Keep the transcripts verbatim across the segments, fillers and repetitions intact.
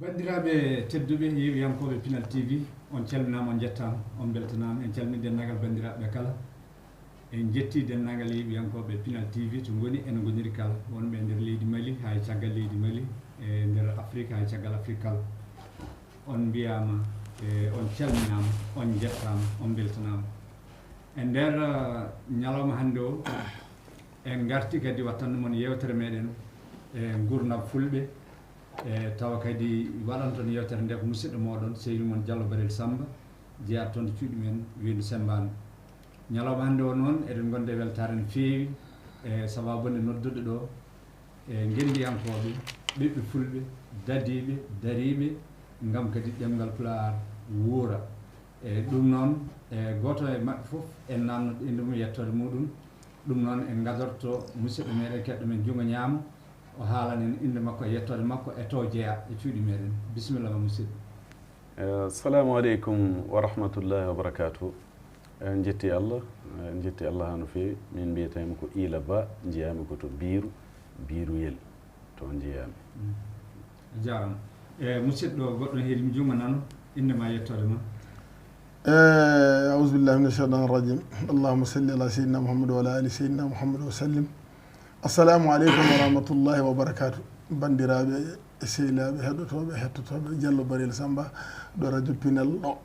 Banndiraaɓe tedduɓe, yeeɓiyankooɓe Pinal T V, on calminaama, on njettaama, on mbeltanaama. En calminii denndaangal banndiraaɓe kala. En njettii denndaangal yeeɓiyankooɓe Pinal T V to ngoni, en ngoniri kala, wonɓe e nder leydi Mali, haa e caggal leydi Mali, e nder Afrik, haa e caggal Afrik kala. On mbiyaama, e on calminaama, on njettaama, on mbeltanaama. E nder, eh, ñalawma hannde o, en ngarti kadi wattanno mon yeewtere meɗen e nguurndam fulɓe, e tawa kadi waɗanton yeewtere nde ko musidɗo moɗon, sehil mon Diallo Barel Samba, jeyaa toon to cuuɗi men Weendu Semmbaandu. Ñalawma hannde o noon, eɗen ngondi e weltaare no feewi, e sababu nde nodduɗo ɗo, e ngenndiyankooɓe, ɓiɓɓe fulɓe, dadiiɓe, dariiɓe, ngam kadi ɗemngal Pulaar wuura. E ɗum noon, e gooto e maɓɓe fof, en naamno innde mum e yettoode muɗum. Ɗum noon, en ngadorto musidɗo meɗen keɗɗo men junngo ñaamo, o haalan en innde makko e yettoode makko e to jeyaa e cuuɗi meɗen. Bisimilla ma, musidɗo. Eh, assalamu aleykum wa rahmatullahi wa barakatuh. En njetti Allah, en njetti Allah haa no feewi. Min mbiyetee-mi ko Ila Ba, njeyaa-mi ko to Biiru, Biiruyel, toon njeyaa-mi. Mm. A jaaraama. E, musidɗo goɗɗo heɗii mi junngo nano, innde ma, yettoode ma. Eh, auzu billahi mina shaytani rajim. Allahumma salli ala sayyidina Muhammad wa ala ali sayyidina Muhammad wa sallim. Assalamu aleykum wa rahmatullahi wa barakatuh. Banndiraaɓe e sehilaaɓe heɗotooɓe, hettotooɓe Diallo Barel Samba ɗo Radio Pinal ɗo.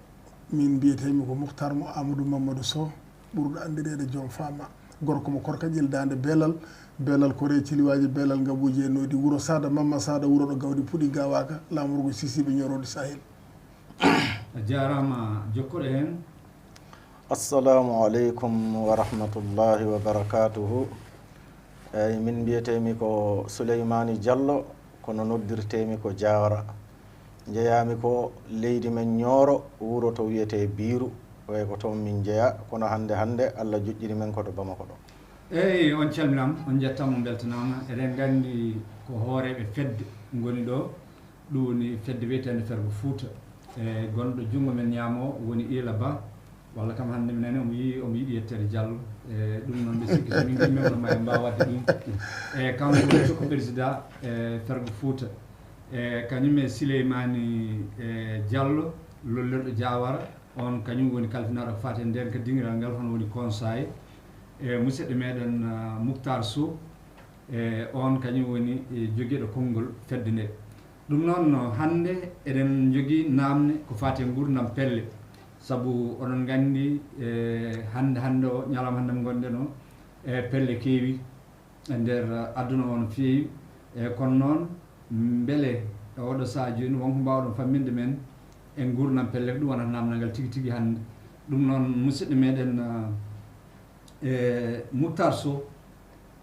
Min mbiyetee-mi ko Muktar mo Amadou Mamadou Sow, ɓurɗo anndireede Joom Faama. Gorko mo Korka Ƴel Daande Beelal, Beelal Koree Ciliwaaji, Beelal Ngabuuji e Noodi, wuro Saada Mamma Saada, wuro ɗo gawdi puɗi gawaaka, laamorgo Sisiiɓe ñoroodi Sahel. A jaaraama, jokkoɗo heen. Assalamu aleykum wa rahmatullahi wa barakatuhu. Eyi, min mbiyetee-mi ko Suleymaani Diallo, kono noddirtee-mi ko Jaawara. Njeyaa-mi ko leydi men Ñooro, wuro to wiyetee Biiru. Way ko toon min njeyaa, kono hannde, hannde Allah joƴƴini men ko to Bamako ɗo. Eyi, on calminaama, on njettaama, on mbeltanaama. Eɗen nganndi ko hooreeɓe fedde ngoni ɗo. Ɗum woni fedde wiyeteende Fergo Fuuta. E gonɗo junngo men ñaamo woni Ila Ba. Walla kam hannde mi nani omo yiɗi, omo yiɗi yetteede Diallo. E ɗum noon, mbe sikki so min ngimmii hono ma en mbaaw waɗde ɗum. E kanko woni cokko président, e Fergo Fuuta. E kañum e Sileymaani, e Diallo, lollirɗo Diawara. On kañum woni kalfinaaɗo ko faati e ndeenka dingiral ngal, hono woni conseil. E musidɗo meɗen, ah, Muktar Sow. E on kañum woni, e, jogiiɗo konngol fedde nde. Ɗum noon, no hannde eɗen njogii naamne ko faati e nguurndam pelle. Sabu oɗon nganndi, e, hannde, hannde o, ñalawma hannde mo ngonɗen o, e, pelle keewi e nder aduna o no feewi. E kono noon, mbele e oɗo sahaa jooni won ko mbaawɗon famminde men e nguurndam pelle, ko ɗum wonata naamnal ngal tigi tigi hannde. Ɗum noon, musidɗo meɗen, ah, e Muktar Sow,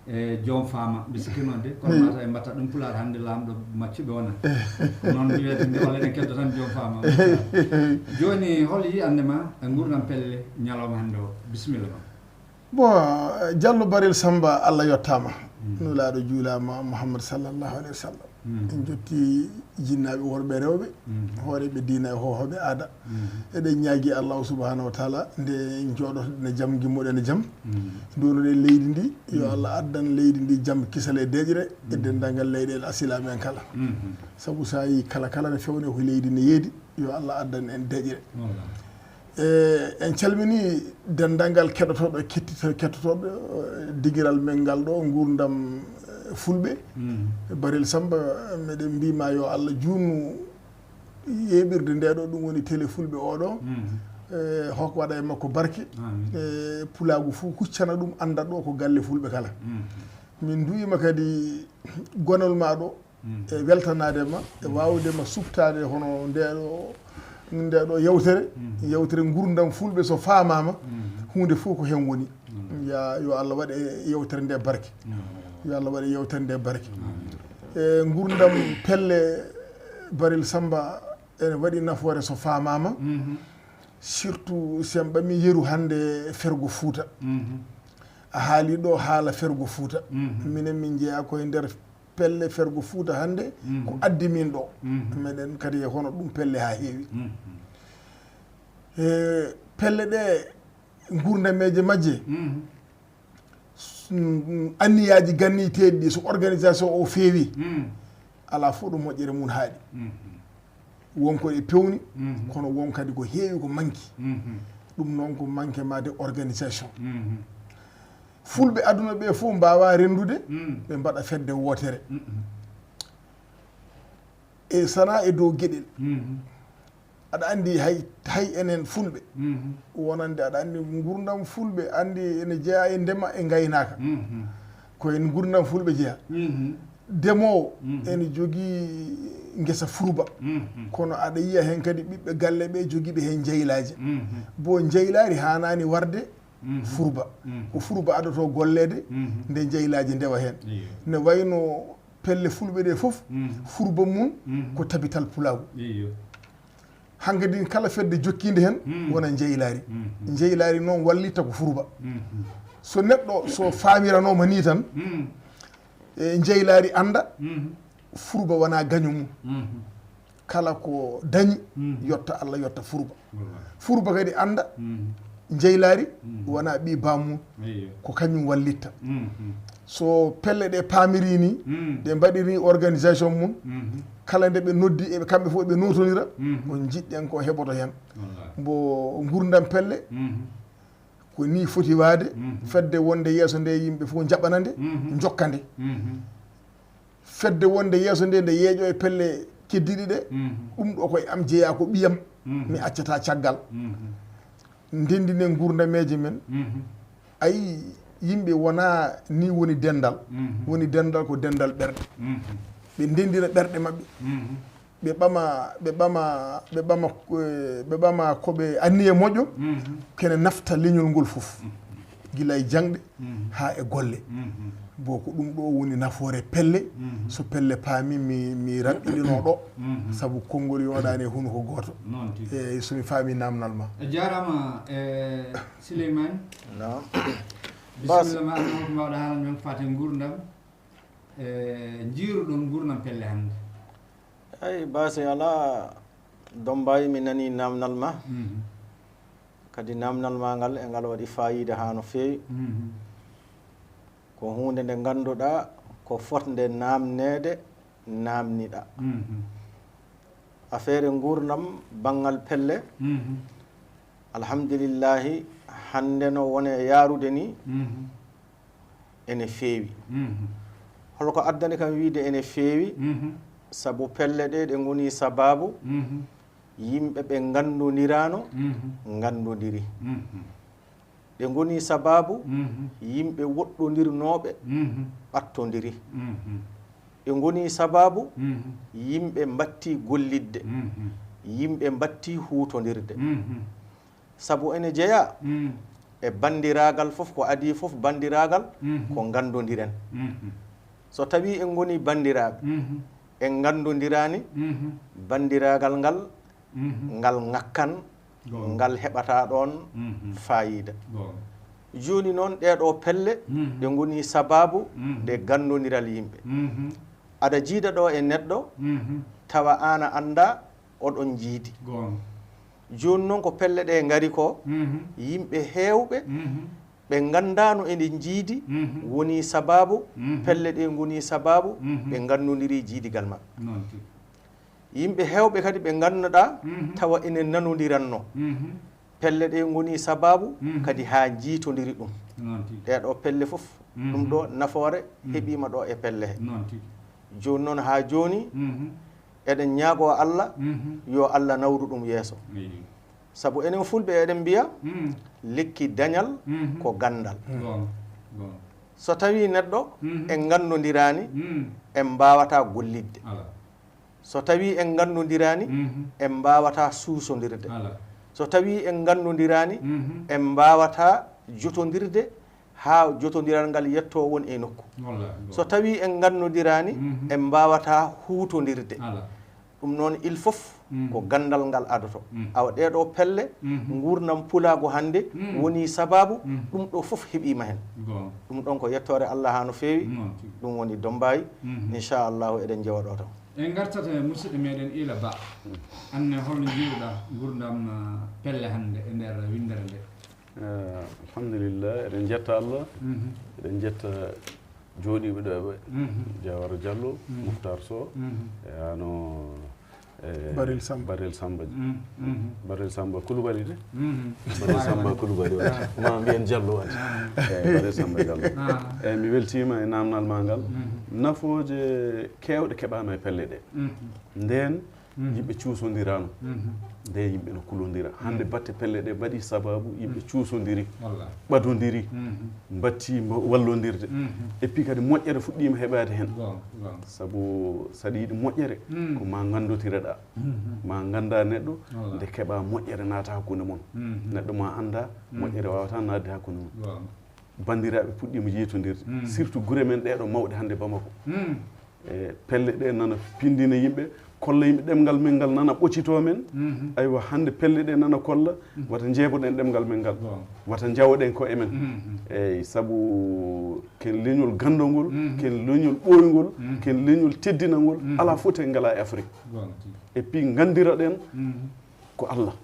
e Joom Faama, mbi sikki noon de, kono mata en mbatta ɗum pulaar hannde, laamɗo maccuɓe wona. Ko noon mbiyeede, mbi walla eɗen keddo tan Joom Faama. Jooni, hol yiyannde ma e nguurndam pelle ñalawma hannde o? Bisimilla ma. Bon, Diallo Barel Samba, Allah yottaama. Mm. Nulaaɗo juulaama, Muhammad sallallahu alayhi wa sallam. Mm. En njetti jinnaaɓe worɓe e rewɓe, mm, hooreeɓe diina e hoohooɓe aada. Mm. Eɗen ñaagii Allahu subhanahu wa taala nde njooɗotoɗen e jam, ngimmoɗen e jam. Mm. Nduwanoɗen leydi ndi, yo, mm, Allah addan leydi ndi jam, kisal e deeƴre e, mm, denndaangal leyɗeele asilaaɓe en kala. Mm. Sabu so a yii kala, kala ne fewne ko leydi ne yeedi, yo Allah addan en deeƴre. Wallah. E, en calminii denndaangal keɗotooɗo, kettito-, kettotooɓe, eh, digiral men ngal ɗo, nguurndam, eh, fulɓe. Mm. Barel Samba, meɗen mbiima yo Allah juutnu yeeɓirde nde ɗo, ɗum woni télé fulɓe o ɗo. Mm. Eh, hok waɗa e makko barke. Amin. Eh, pulaagu fof huccana ɗum, annda ɗo ko galle fulɓe kala. Mm. Min nduwiima kadi gonol ma ɗo, mm, e weltanaade ma, e, mm, waawde ma suɓtaade hono nde ɗo, nde ɗo yewtere, mm, yewtere nguurndam fulɓe so faamaama, mm, huunde fof ko heen woni. Mm. Ya, yo Allah waɗ e yewtere nde barke. Mm. Yo Allah waɗ e yewtere nde barke. Mm. E nguurndam pelle Barel Samba ene waɗi nafoore so faamaama. Mhm. Surtout si en ɓami yeru hannde Fergo Fuuta. Mhm. A haali ɗo haala Fergo Fuuta. Mhm. Minen min njeyaa koye nder pelle Fergo Fuuta hannde, mhm, ko addi min ɗo. Mhm. Meɗen kadi e hono ɗum pelle haa heewi. Mhm. E pelle ɗe, nguurdameeje majje, mhm, s-, mm, anniyaaji ganniteeɗi ɗi, so organisation o feewi, mhm, alaa fof ɗo moƴƴere mum haaɗi. Mhm. Won ko ɗe pewni, kono won kadi ko heewi ko manki. Ɗum noon ko manquement de organisation. Fulɓe aduna ɓe fof mbawa renndude, ɓe mbaɗa fedde wootere. E sana e dow geɗel. Aɗa anndi hay, hay enen fulɓe, wonande aɗa anndi ngurdam fulɓe, anndi ene jeya e ndema e ngaynaaka. Ko en ngurdam fulɓe jeya. Ndemoowo ene jogii ngesa furba, kono aɗa yiya heen kadi ɓiɓɓe galle ɓe jogiiɓe heen njeylaaje. Bo njeylaari haanaani warde furba. Ko furba adoto golleede nde njeylaaje ndewa heen. Ne wayno pelle fulɓe ɗe fof, furba mum ko tabital pulaagu. Hankadi kala fedde jokkiinde heen wona njeylaari. Njeylaari noon wallitta ko furba. So neɗɗo, so faamiranooma nii tan, e njeylaari annda, furba wona gaño mum. Kala ko dañi, yotta Allah, yotta furba. Furba kadi annda, njeylaari wona ɓi baammum, ko kañum wallitta. So pelle ɗe paamiri ni, ɗe mbaɗiri organisation mum, kala nde ɓe noddi, eɓe kamɓe fof ɓe notonira, ko jiɗɗen ko heɓoto heen. Mbo ngurdam pelle, ko ni foti waade, fedde wonde yeeso nde yimɓe fof njaɓana nde, jokka nde. Fedde wonde yeeso nde, nde yeeƴo e pelle keddiɗe ɗe, ɗum ɗo koye am jeeya, ko ɓiyam, mi accata caggal. Ndendinen ngurdameeje men. Ayi, yimɓe wona ni woni denndal, woni denndal ko denndal ɓerɗe. Ɓe ndenndina ɓerɗe maɓɓe. Ɓe ɓama, ɓe ɓama, ɓe ɓama, eh, ɓe ɓama ko ɓe anniye moƴƴo, kene nafta leñol ngol fof, gila e jaŋde haa e golle. Bo ko ɗum ɗo woni nafoore pelle. So pelle paami, mi, mi raɓɓiɗino ɗo, sabu konngol yooɗaani e hunuko gooto. Noon tigi. Eeyi, so mi faami naamnal ma. A jaaraama, eh, Souleymane. Naam. Bisimilla ma, an ko mbaawɗa haalande men ko faati e nguurndam, eh, njiiruɗon nguurndam pelle hannde. Eeyi, baasi alaa, Dombaawi, mi nanii naamnal ma. Kadi naamnal ma ngal, e ngal waɗi faayiida haa no feewi. Ko huunde nde ngannduɗaa ko fotnde naamneede, naamniɗaa. Afeere nguurndam banngal pelle, alhamdulillaahi, hannde no wone yaarude ni, ene feewi. Holko addani kam wiide ene feewi? Sabu pelle ɗe, ɗe ngoni sabaabu yimɓe ɓe nganndondirano, nganndondiri. Ɗe ngoni sabaabu yimɓe woɗɗondirnooɓe, ɓattondiri. Ɗe ngoni sabaabu yimɓe mbatti gollidde, yimɓe mbatti huutondirde. Sabu ene jeyaa e banndiraagal fof, ko adii fof banndiraagal ko nganndondiren. So tawii en ngoni banndiraaɓe, en nganndondiraani, banndiraagal ngal, ngal ŋakkan, ngal heɓataa ɗoon faayiida. Jooni noon, ɗee ɗoo pelle, ɗe ngoni sabaabu nde ganndondiral yimɓe. Aɗa jiida ɗo e neɗɗo, tawa aan a anndaa, oɗon njiidi. Jooni noon, ko pelle ɗe ngari ko, yimɓe heewɓe ɓe nganndaano eɗe njiidi, woni sabaabu, pelle ɗe ngoni sabaabu, ɓe nganndondiri jiidigal maɓɓe. Yimɓe heewɓe kadi ɓe ngannduɗaa, tawa ene nanondiranno. Pelle ɗe ngoni sabaabu, kadi haa njiitondiri ɗum. Ɗee ɗoo pelle fof, ɗum ɗo nafoore heɓiima ɗo e pelle he. Jooni noon, haa jooni, eɗen ñaagoo Allah, yo Allah nawru ɗum yeeso. Sabu enen fulɓe eɗen mbiya, lekki dañal ko ganndal. So tawii neɗɗo en nganndondiraani, en mbaawataa gollidde. So tawii en nganndondiraani, en mbaawataa suusondirde. So tawii en nganndondiraani, en mbaawataa jotondirde haa jotondiral ngal yettoo won e nokku. So tawii en nganndondiraani, en mbaawataa huutondirde. Ɗum noon, il fof ko ganndal ngal adoto. Awa ɗee ɗoo pelle, nguurndam pulaagu hannde woni sabaabu ɗum ɗo fof heɓiima heen. Ɗum ɗoon ko yettoore Allah haa no feewi. Ɗum woni Dombaawi. Inchallahu, eɗen njewa ɗo tan. En ngartat e musidɗo meɗen Ila Ba. Anne, holno njiiruɗaa nguurndam, ah, pelle hannde e nder winndere nde? Eh, alhamdulillah, eɗen njetta Allah. Eɗen njetta jooɗiiɓe ɗo e ɓe. Jawara Diallo, Mouhtar Sow, e ano Barel Samba. Barel Samba. Barel Samba Koulibaly de. Barel Samba Koulibaly, wata. Ma mbiyen Diallo, wata. Eh, Barel Samba Diallo. Eh, mi weltiima e naamnal ma ngal. Nafooje keewɗe keɓaama e pelle ɗe. Ndeen, yimɓe cuusondiraano. Nde yimɓe no kulondira. Hannde batte pelle ɗe mbaɗi sababu yimɓe cuusondiri, ɓadondiri, mbatti mbo-, wallondirde. Et puis kadi moƴƴere fuɗɗiima heɓaade heen. Sabu saɗa yiɗi moƴƴere, ko ma nganndotireɗaa. Ma ngannda neɗɗo, nde keɓa moƴƴere naata hakkunde mon. Neɗɗo ma annda, moƴƴere waawata naatde hakkunde mon. Banndiraaɓe puɗɗiima yeetondirde. Surtout gure men ɗeeɗo mawɗe hannde Bamako. E pelle ɗe nana pindina yimɓe, kolla yimɓe ɗemngal men ngal nana ɓocitoo men. Aywa, hannde pelle ɗe nana kolla, wata njeeboɗen ɗemngal men ngal. Wata njawoɗen koye men. Eeyi, sabu ken leñol ganndongol, ken leñol ɓooyngol, ken leñol teddinangol, alaa fof te en ngalaa e Afrik. Et puis nganndiraɗen ko Allah.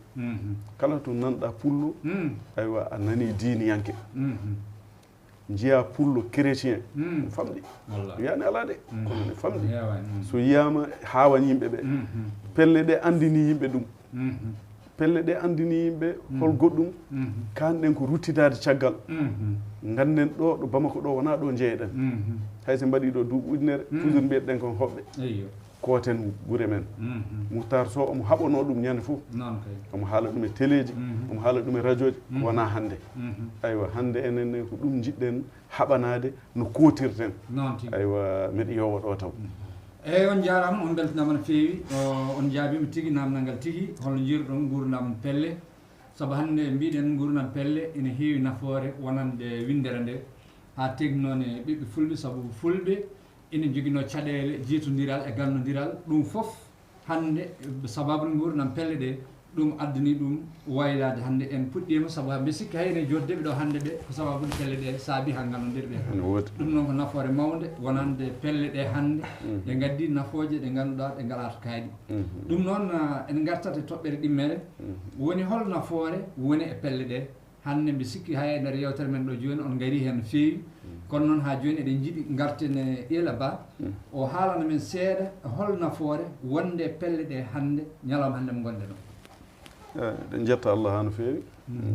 Kala to nanɗa pullo, aywa, a nani diiniyanke. Njiya pullo chrétien, famɗi. Wallaahi. Wiyani alaa de, kono ne famɗi. So yiyama haawan yimɓe ɓe. Pelle ɗe anndini yimɓe ɗum. Pelle ɗe anndini yimɓe hol goɗɗum. Kaanɗen ko ruttidaade caggal. Ngannden ɗo, ɗo Bamako ɗo, wonaa ɗo njeyeɗen. Hay so mbaɗi ɗo duuɓi ujunere, toujours mbiyetɗen kon hoɓɓe. Kooten gure men. Mouhtar Sow omo haɓanoo ɗum ñande fof. Omo haala ɗum e teleeji, omo haala ɗum e rajooji, wonaa hannde. Aywa, hannde enen ne ko ɗum njiɗɗen haɓanaade no kootirten. Aywa, mbiɗa yowa ɗo taw. Eeyi, on njaaraama, on mbeltanaama no feewi. On njaabiima tigi naamnal ngal tigi, holno njiiruɗon nguurndam pelle? Sabu hannde mbiɗen nguurndam pelle ina heewi nafoore wonande winndere nde, haa teeŋti noon e ɓiɓɓe fulɓe, sabu fulɓe ina njoginoo caɗeele jiytondiral e ganndondiral. Ɗum fof hannde, sababu nguurndam pelle ɗe, ɗum addani ɗum waylaade. Hannde en puɗɗiima, sabu mbiɗa sikki hay ene joodde ɓe ɗo hannde ɓe, ko sababu pelle ɗe saabi haa ganndondirɓe. Ɗum noon ko nafoore mawnde wonande pelle ɗe hannde, ɗe ngaddi nafooje ɗe ngannduɗaa ɗe ngalaata kaaɗi. Ɗum noon, en ngartat e toɓɓere ɗimmere, woni hol nafoore woni e pelle ɗe? Hannde mbiɗa sikki hay e nder yewtere men ɗo jooni on ngarii heen no feewi, kono noon haa jooni eɗen njiɗi ngarten e Ila Ba, o haalana men seeɗa hol nafoore wonde e pelle ɗe hannde, ñalawma hannde mo ngonɗen o. Eɗen njetta Allah haa no feewi,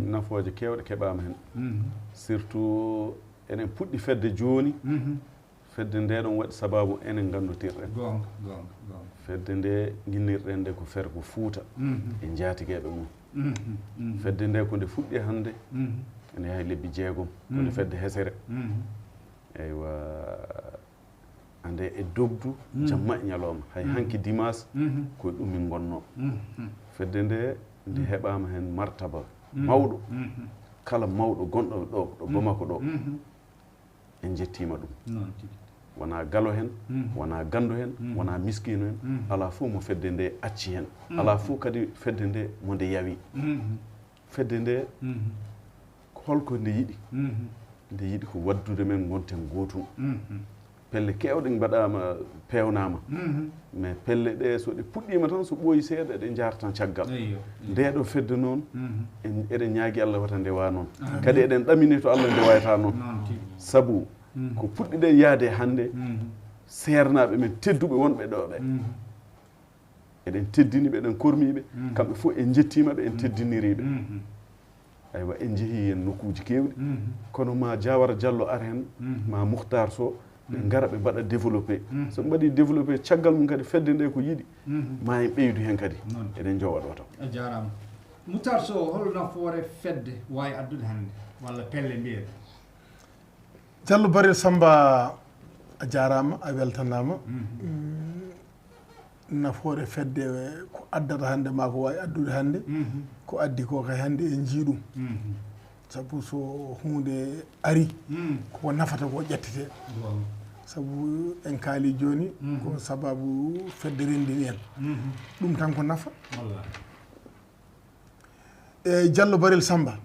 nafooje keewɗe keɓaama heen. Surtout eɗen puɗɗi fedde jooni, fedde nde ɗon waɗi sababu enen nganndotirɗen. Goonga, goonga, goonga. Fedde nde nginnirɗen nde ko Fergo Fuuta e njaatigeeɓe mum. Fedde nde ko nde fuɗɗi hannde, ene yaha e lebbi jeegom, ko nde fedde hesere. Eywa, ande e dogdu jamma e ñalawma, hay hanki dimaas ko e ɗum min ngonnoo. Fedde nde, nde heɓaama heen martaba mawɗo, kala mawɗo gonɗo ɗo, ɗo Bamako ɗo. En njettiima ɗum. Noon tigi. Wonaa galo heen, wonaa ganndo heen, wonaa miskiino heen, alaa fof mo fedde nde acci heen, alaa fof kadi fedde nde mo nde yawi. Fedde nde, ko holko nde yiɗi? Nde yiɗi ko waɗdude men ngonten gootum. Pelle keewɗe mbaɗaama, peewnaama. Mais pelle ɗe, so ɗe puɗɗiima tan, so ɓooyi seeɗa, ɗe njaartan caggal. Nde ɗo fedde noon, en, eɗen ñaagi Allah wata nde wa noon. Kadi eɗen ɗamini to Allah nde wayata noon. Sabu ko puɗɗiɗen yaade hannde, seernaaɓe men tedduɓe wonɓe ɗo ɓe. Eɗen teddini ɓe, eɗen kormi ɓe, kamɓe fof en njettiima ɓe, en teddiniri ɓe. Aywa, en njehii heen nokkuuji keewɗi, kono ma Jawara Diallo ar heen, ma Muhtar Sow, ɓe ngara ɓe mbaɗa développé. So ɓe mbaɗii développé, caggal mum kadi fedde nde ko yiɗi, ma en ɓeydu heen kadi. Eɗen njowa ɗo taw. A jaaraama. Muhtar Sow, hol nafoore fedde waawi addude hannde, walla pelle mbiyen? Diallo Barel Samba, a jaaraama, a weltanaama. Nafoore fedde ko addata hannde maa ko waawi addude hannde, ko addi ko kay hannde en njii ɗum. Sabu so huunde arii, ko nafata ko ƴettete. Sabu en kaalii jooni, ko sababu fedde renndini en. Ɗum tan ko nafa. Wallaahi. E Diallo Barel Samba,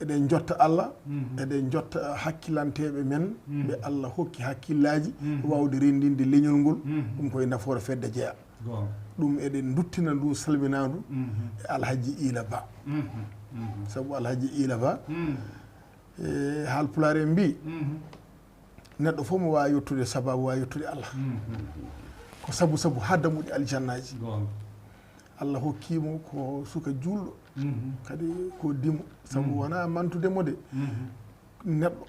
eɗen njotta Allah, eɗen njotta hakkilanteeɓe men, ɓe Allah hokki hakkillaaji waawde renndinde leñol ngol, ɗum koye nafoore fedde jeya. Ɗum eɗen nduttina ndu salminaandu e Alhaji Ila Ba. Sabu Alhaji Ila Ba, e Haalpulaar en mbii, neɗɗo fof mo waawi yettude sababu, waawi yettude Allah. Ko sabu sabu haa dammuɗe aljannaaji. Allah hokkii mo ko suka juulɗo. Kadi ko dimo. Sabu wonaa mantude mo de. Neɗɗo.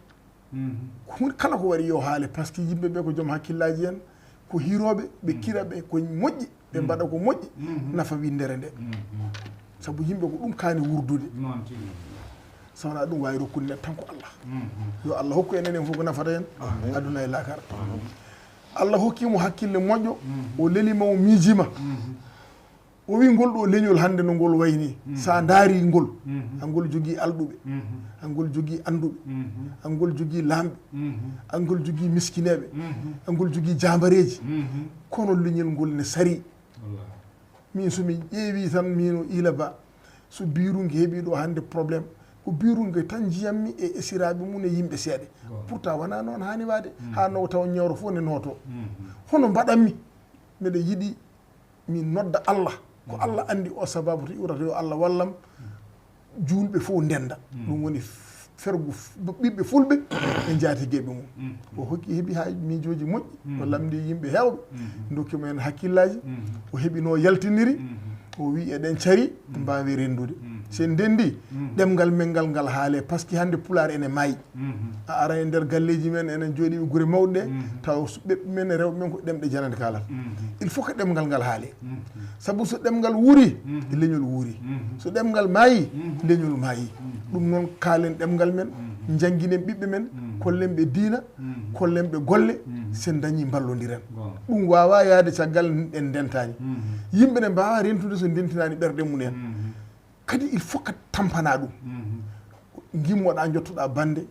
Hun-, kala ko waɗi yo haale, par ce que yimɓe ɓe ko joom hakkillaaji en, ko hirooɓe, ɓe kira ɓe ko moƴƴi, ɓe mbaɗa ko moƴƴi, nafa winndere nde. Sabu yimɓe ko ɗum kaani wurdude. Sawna ɗum waawi rokkude neɗɗo tan ko Allah. Yo Allah hokku en enen fof ko nafata en, aduna e laakara. Allah hokki mo hakkille moƴƴo, o leli ma, o miijima. O wi ngol ɗo leñol hannde no ngol wayni. Sa ndaari ngol, angol jogii alɗuɓe, angol jogii annduɓe, angol jogii laamɓe, angol jogii miskineeɓe, angol jogii jaambareeji. Kono leñol ngol ne sari. Min so mi ƴeewi tan, min o Ila Ba, so Birunge heɓi ɗo hannde problème, ko Birunge tan njiyammi e esiraaɓe mum e yimɓe seeɗa. Pourtant wonaa noon haani waade. Haa no taw ñooro fof ne nooto. Hono mbaɗanmi? Miɗa yiɗi mi nodda Allah. Ko Allah anndi o sababu to iwrata, yo Allah wallam. Juulɓe fof ndennda. Ɗum woni f-, fergu f-, ɓiɓɓe fulɓe e njaatigeeɓe mum. O hokki, heɓi haa miijooji moƴƴi, o lamndi yimɓe heewɓe, ndokki mo heen hakkillaaji, o heɓi no yaltiniri, o wi eɗen cari, mbaawi renndude. So en ndenndi, ɗemngal men ngal, ngal haale, par ce que hannde pulaar ene maayi. A ara e nder galleeji men, enen jooɗiiɓe gure mawɗe ɗe, tawa ɓiɓɓe men e rewɓe men ko ɗemɗe janane kaalata. Il faut que ɗemngal ngal haale. Sabu so ɗemngal wuuri, leñol wuuri. So ɗemngal maayi, leñol maayi. Ɗum noon, kaalen ɗemngal men, njannginen ɓiɓɓe men, kollen ɓe diina, kollen ɓe golle, so en ndañii mballondiren. Ɗum waawaa yahde caggal en ndentaani. Yimɓe ne mbaawaa rentude so ndentinaani ɓerɗe mum en. Kadi il faut que tampana ɗum. Ngimmoɗa, njottoɗa bannde.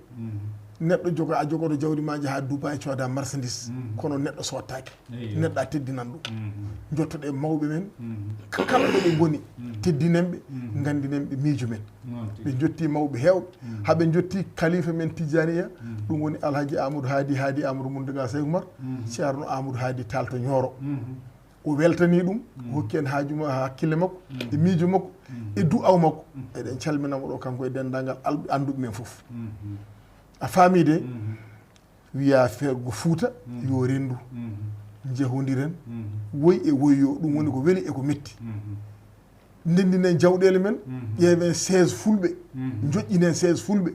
Neɗɗo jogo, a jogoto jawdi ma, njaha Dubai, cooda marchandise. Kono neɗɗo sottaaki. Neɗɗo a teddinan ɗum. Njottoɗe mawɓe men. Kala ɗo ɓe ngoni, teddinen ɓe, nganndinen ɓe miijo men. Ɓe njotti mawɓe heewɓe. Haa ɓe njotti kalifa men Tijaniya. Ɗum woni Alhaji Amadou Hadi, Hadi Amadou Mountaga Sey Oumar. Ceerno Amadou Hadi Tall to Nioro. O weltanii ɗum, o hokki en haaju ma-, hakkille makko, e miijo makko, e du'aw makko. Eɗen calmina mo ɗo, kanko e denndaangal al-, annduɓe men fof. A faami de? Wiya fergo Fuuta, yo renndu, njehondiren, woy e woyyo, ɗum woni ko weli e ko metti. Ndenndinen jawɗeele men, ƴeewen seize fulɓe, njoƴƴinen seize fulɓe.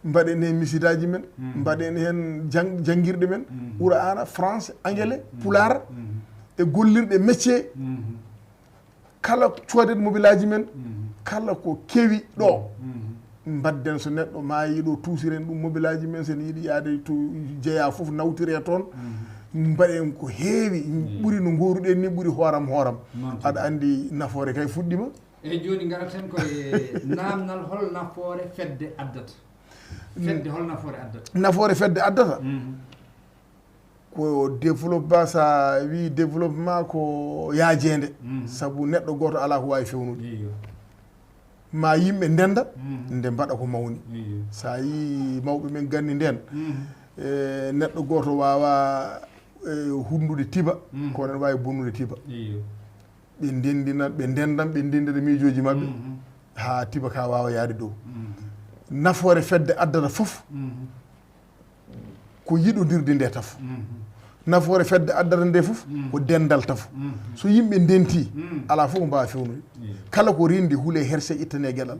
Mbaɗen heen misidaaji men, mbaɗen heen jang-, janngirɗe men, Qur'aana, français, angale, pulaar, e gollirɗe métier. Kala cooden mobilaaji men, kala ko kewi ɗo, mbaɗden, so neɗɗo maayi ɗo, tuusiren ɗum mobilaaji men, so ene yiɗi yaade to jeyaa fof, nawtire toon. Mbaɗen ko heewi, ɓuri no ngooruɗen ni, ɓuri hooram hooram. Aɗa anndi nafoore kay fuɗɗima. Eyi, jooni ngaraten ko e naamnal, hol nafoore fedde addata? Fedde, hol nafoore addata? Nafoore fedde addata? Ko développement, so a wii développement ko yaajeende. Sabu neɗɗo gooto alaa ko waawi fewnude. Iyo. Ma yimɓe ndennda, nde mbaɗa ko mawni. Iyo. So a yii mawɓe men ganni ndeen, e, neɗɗo gooto waawaa, e, hunndude tiba, kono ene waawi bonnude tiba. Iyo. Ɓe ndenndina, ɓe ndenndan, ɓe ndenndina miijooji maɓɓe, haa tiba ka waawa yahde dow. Nafoore fedde addata fof, ko yiɗondirde nde tafo. Nafoore fedde addata nde fof, ko denndal tafo. So yimɓe ndentii, alaa fof ko mbaawa fewnude. Kala ko renndi, hulee herse, ittanee geɗal.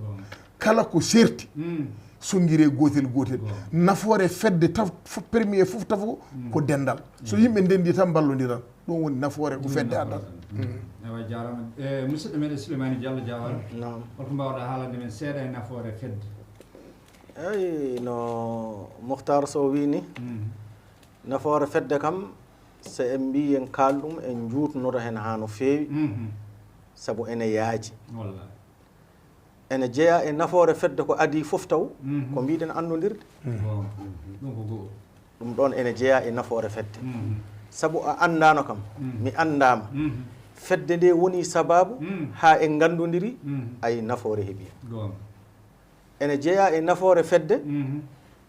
Kala ko serti, sonngiree gootel gootel. Nafoore fedde taf-, fof, premier fof tafo ko denndal. So yimɓe ndenndii tan, mballondiran. Ɗum woni nafoore ko fedde addata. Ewa, jaaraama. E, musidɗo meɗen Souleymane Diallo Diawara. Naam. Holko mbaawɗa haalande men seeɗa e nafoore fedde? Eyi, no Muhtar Sow wii ni, nafoore fedde kam, so en mbii en kaal ɗum, en njuutnoto heen haa no feewi, sabu ene yaaji. Wallahi. Ene jeyaa e nafoore fedde ko adii fof taw, ko mbiɗen annondirde. Ɗum ko go'o. Ɗum ɗoon ene jeyaa e nafoore fedde. Sabu a anndaano kam, mi anndaama. Fedde nde woni sabaabu haa en nganndondiri, ay nafoore heɓi. Ene jeyaa e nafoore fedde,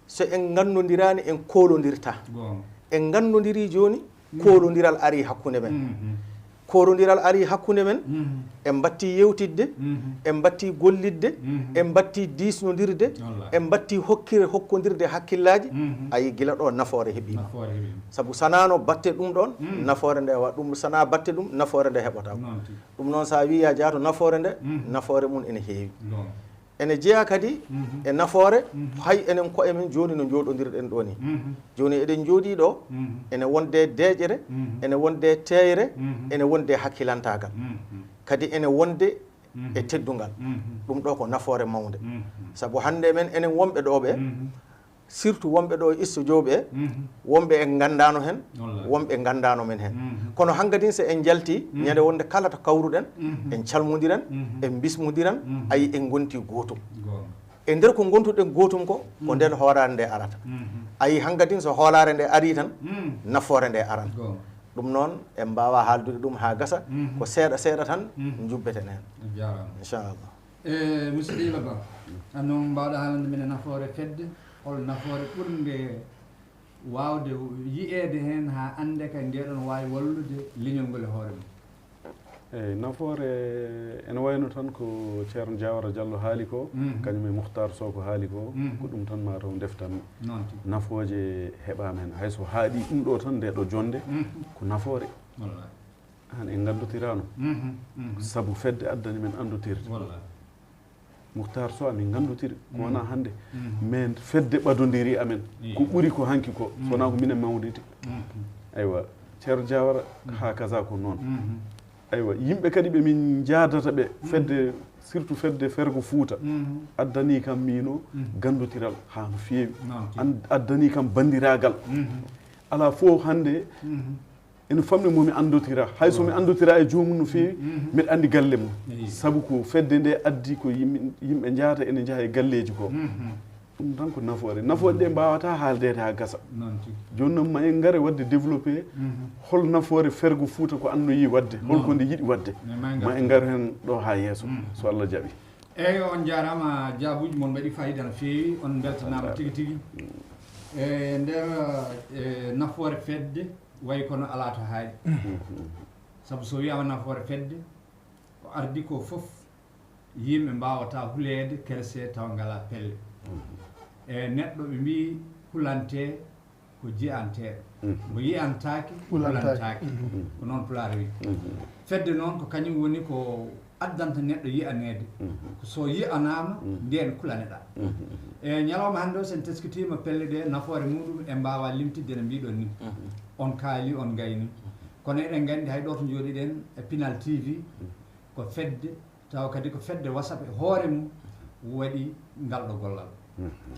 so en nganndondiraani, en koolondirtaa. En nganndondirii jooni, koolondiral arii hakkunde men. Korondiral ari hakkunde men, en mbattii yewtidde, en mbattii gollidde, en mbattii diisnondirde, en mbattii hokkire hokkondirde hakkillaaji. Ayi, gila ɗo nafoore heɓiima. Sabu sanaano batte ɗum ɗoon, nafoore nde wa ɗum, sanaa batte ɗum, nafoore nde heɓotaako. Ɗum noon, so a wii yaa jaato nafoore nde, nafoore mum ene heewi. Ene jeyaa kadi e nafoore, hay enen koye men jooni no njooɗondirɗen ɗoo nii. Jooni eɗen njooɗii ɗoo, ene wonde deeƴere, ene wonde teeyre, ene wonde hakkilantaagal. Kadi ene wonde e teddungal. Ɗum ɗoo ko nafoore mawnde. Sabu hannde men enen wonɓe ɗoo ɓee, surtout wonɓe ɗo e studio ɓe, wonɓe en nganndaano heen, wonɓe nganndaano men heen. Kono hankadin so en njaltii, ñande wonde kala to kawruɗen, en calmondiran, en bismodiran, ayi en ngontii gootum. E nder ko ngontuɗen gootum ko, ko nden hooraare nde arata. Ayi hankadin so hoolaare nde arii tan, nafoore nde aran. Ɗum noon, en mbaawaa haaldude ɗum haa gasa, ko seeɗa seeɗa tan njubbeten heen. Inchallah. E musidɗo Yero Ba, aan noon mbaawɗaa haalande men e nafoore fedde, hol nafoore ɓurnde waawde yiyeede heen haa annde kay ndeeɗoo no waawi wallude leñol ngol e hoore mum? Eey, nafoore ene wayno tan ko Ceerno Jaawara Jallo haali ko, kañum e Muhtaar Sow ko haali ko, ko ɗum tan maa taw ndeftanmi. Nafooje heɓaama heen. Hay so haaɗii ɗum ɗoo tan, ndee ɗoo jonnde, ko nafoore. Aan en nganndotiraano. Sabu fedde addani men anndotirde. Muhtaar Sow, amin nganndotiri, ko wonaa hannde. Men fedde ɓadondirii amen. Ko ɓuri ko hanki ko, so wonaa ko minen mawniti. Aywa, Ceerno Jaawara, haa kaza ko noon. Aywa, yimɓe kadi ɓe min njaadata ɓe, fedde, surtout fedde Fergo Fuuta, addanii kam miino ganndotiral haa no feewi. Addanii kam banndiraagal. Alaa fof hannde ene famɗi mo mi anndotira. Hay so mi anndotira e joomum no feewi, mbeɗa anndi galle mum. Sabu ko fedde nde addi ko yimɓe, yimɓe njahata ene njaha e galleeji ko. Ɗum tan ko nafoore. Nafooje ɗe mbaawataa haaldeede haa gasa. Jooni noon ma en ngare waɗde développé hol nafoore Fergo Fuuta ko annoyii waɗde, hol ko nde yiɗi waɗde. Ma en ngar heen ɗo haa yeeso, so Allah jaɓi. Eeyo, on njaaraama, jaabuuji mon mbaɗi faayiida no feewi, on mbeltanaama tigi tigi. E nder e nafoore fedde, wayi kono alaa to haaɗi. Sabu so wiyaama nafoore fedde, ko ardi ko fof, yimɓe mbaawataa huleede kerse tawa ngalaa pelle. E neɗɗo ɓe mbii hulantee ko jiyanteeɗo. Mo yiyantaake, hulantaake. Ko noon Pulaar wi. Fedde noon ko kañum woni ko addanta neɗɗo yiyaneede. Ko so yiyanaama, ndeen kulaneɗaa. E ñalawma hannde o, so en teskitiima pelle ɗe, nafoore muɗum en mbaawaa limtidde no mbiiɗon ni. On kaali, on ngayni. Kono eɗen nganndi hay ɗo to njooɗiɗen e Pinal T V, ko fedde, tawa kadi ko fedde wasata e hoore mum waɗi ngal ɗo gollal.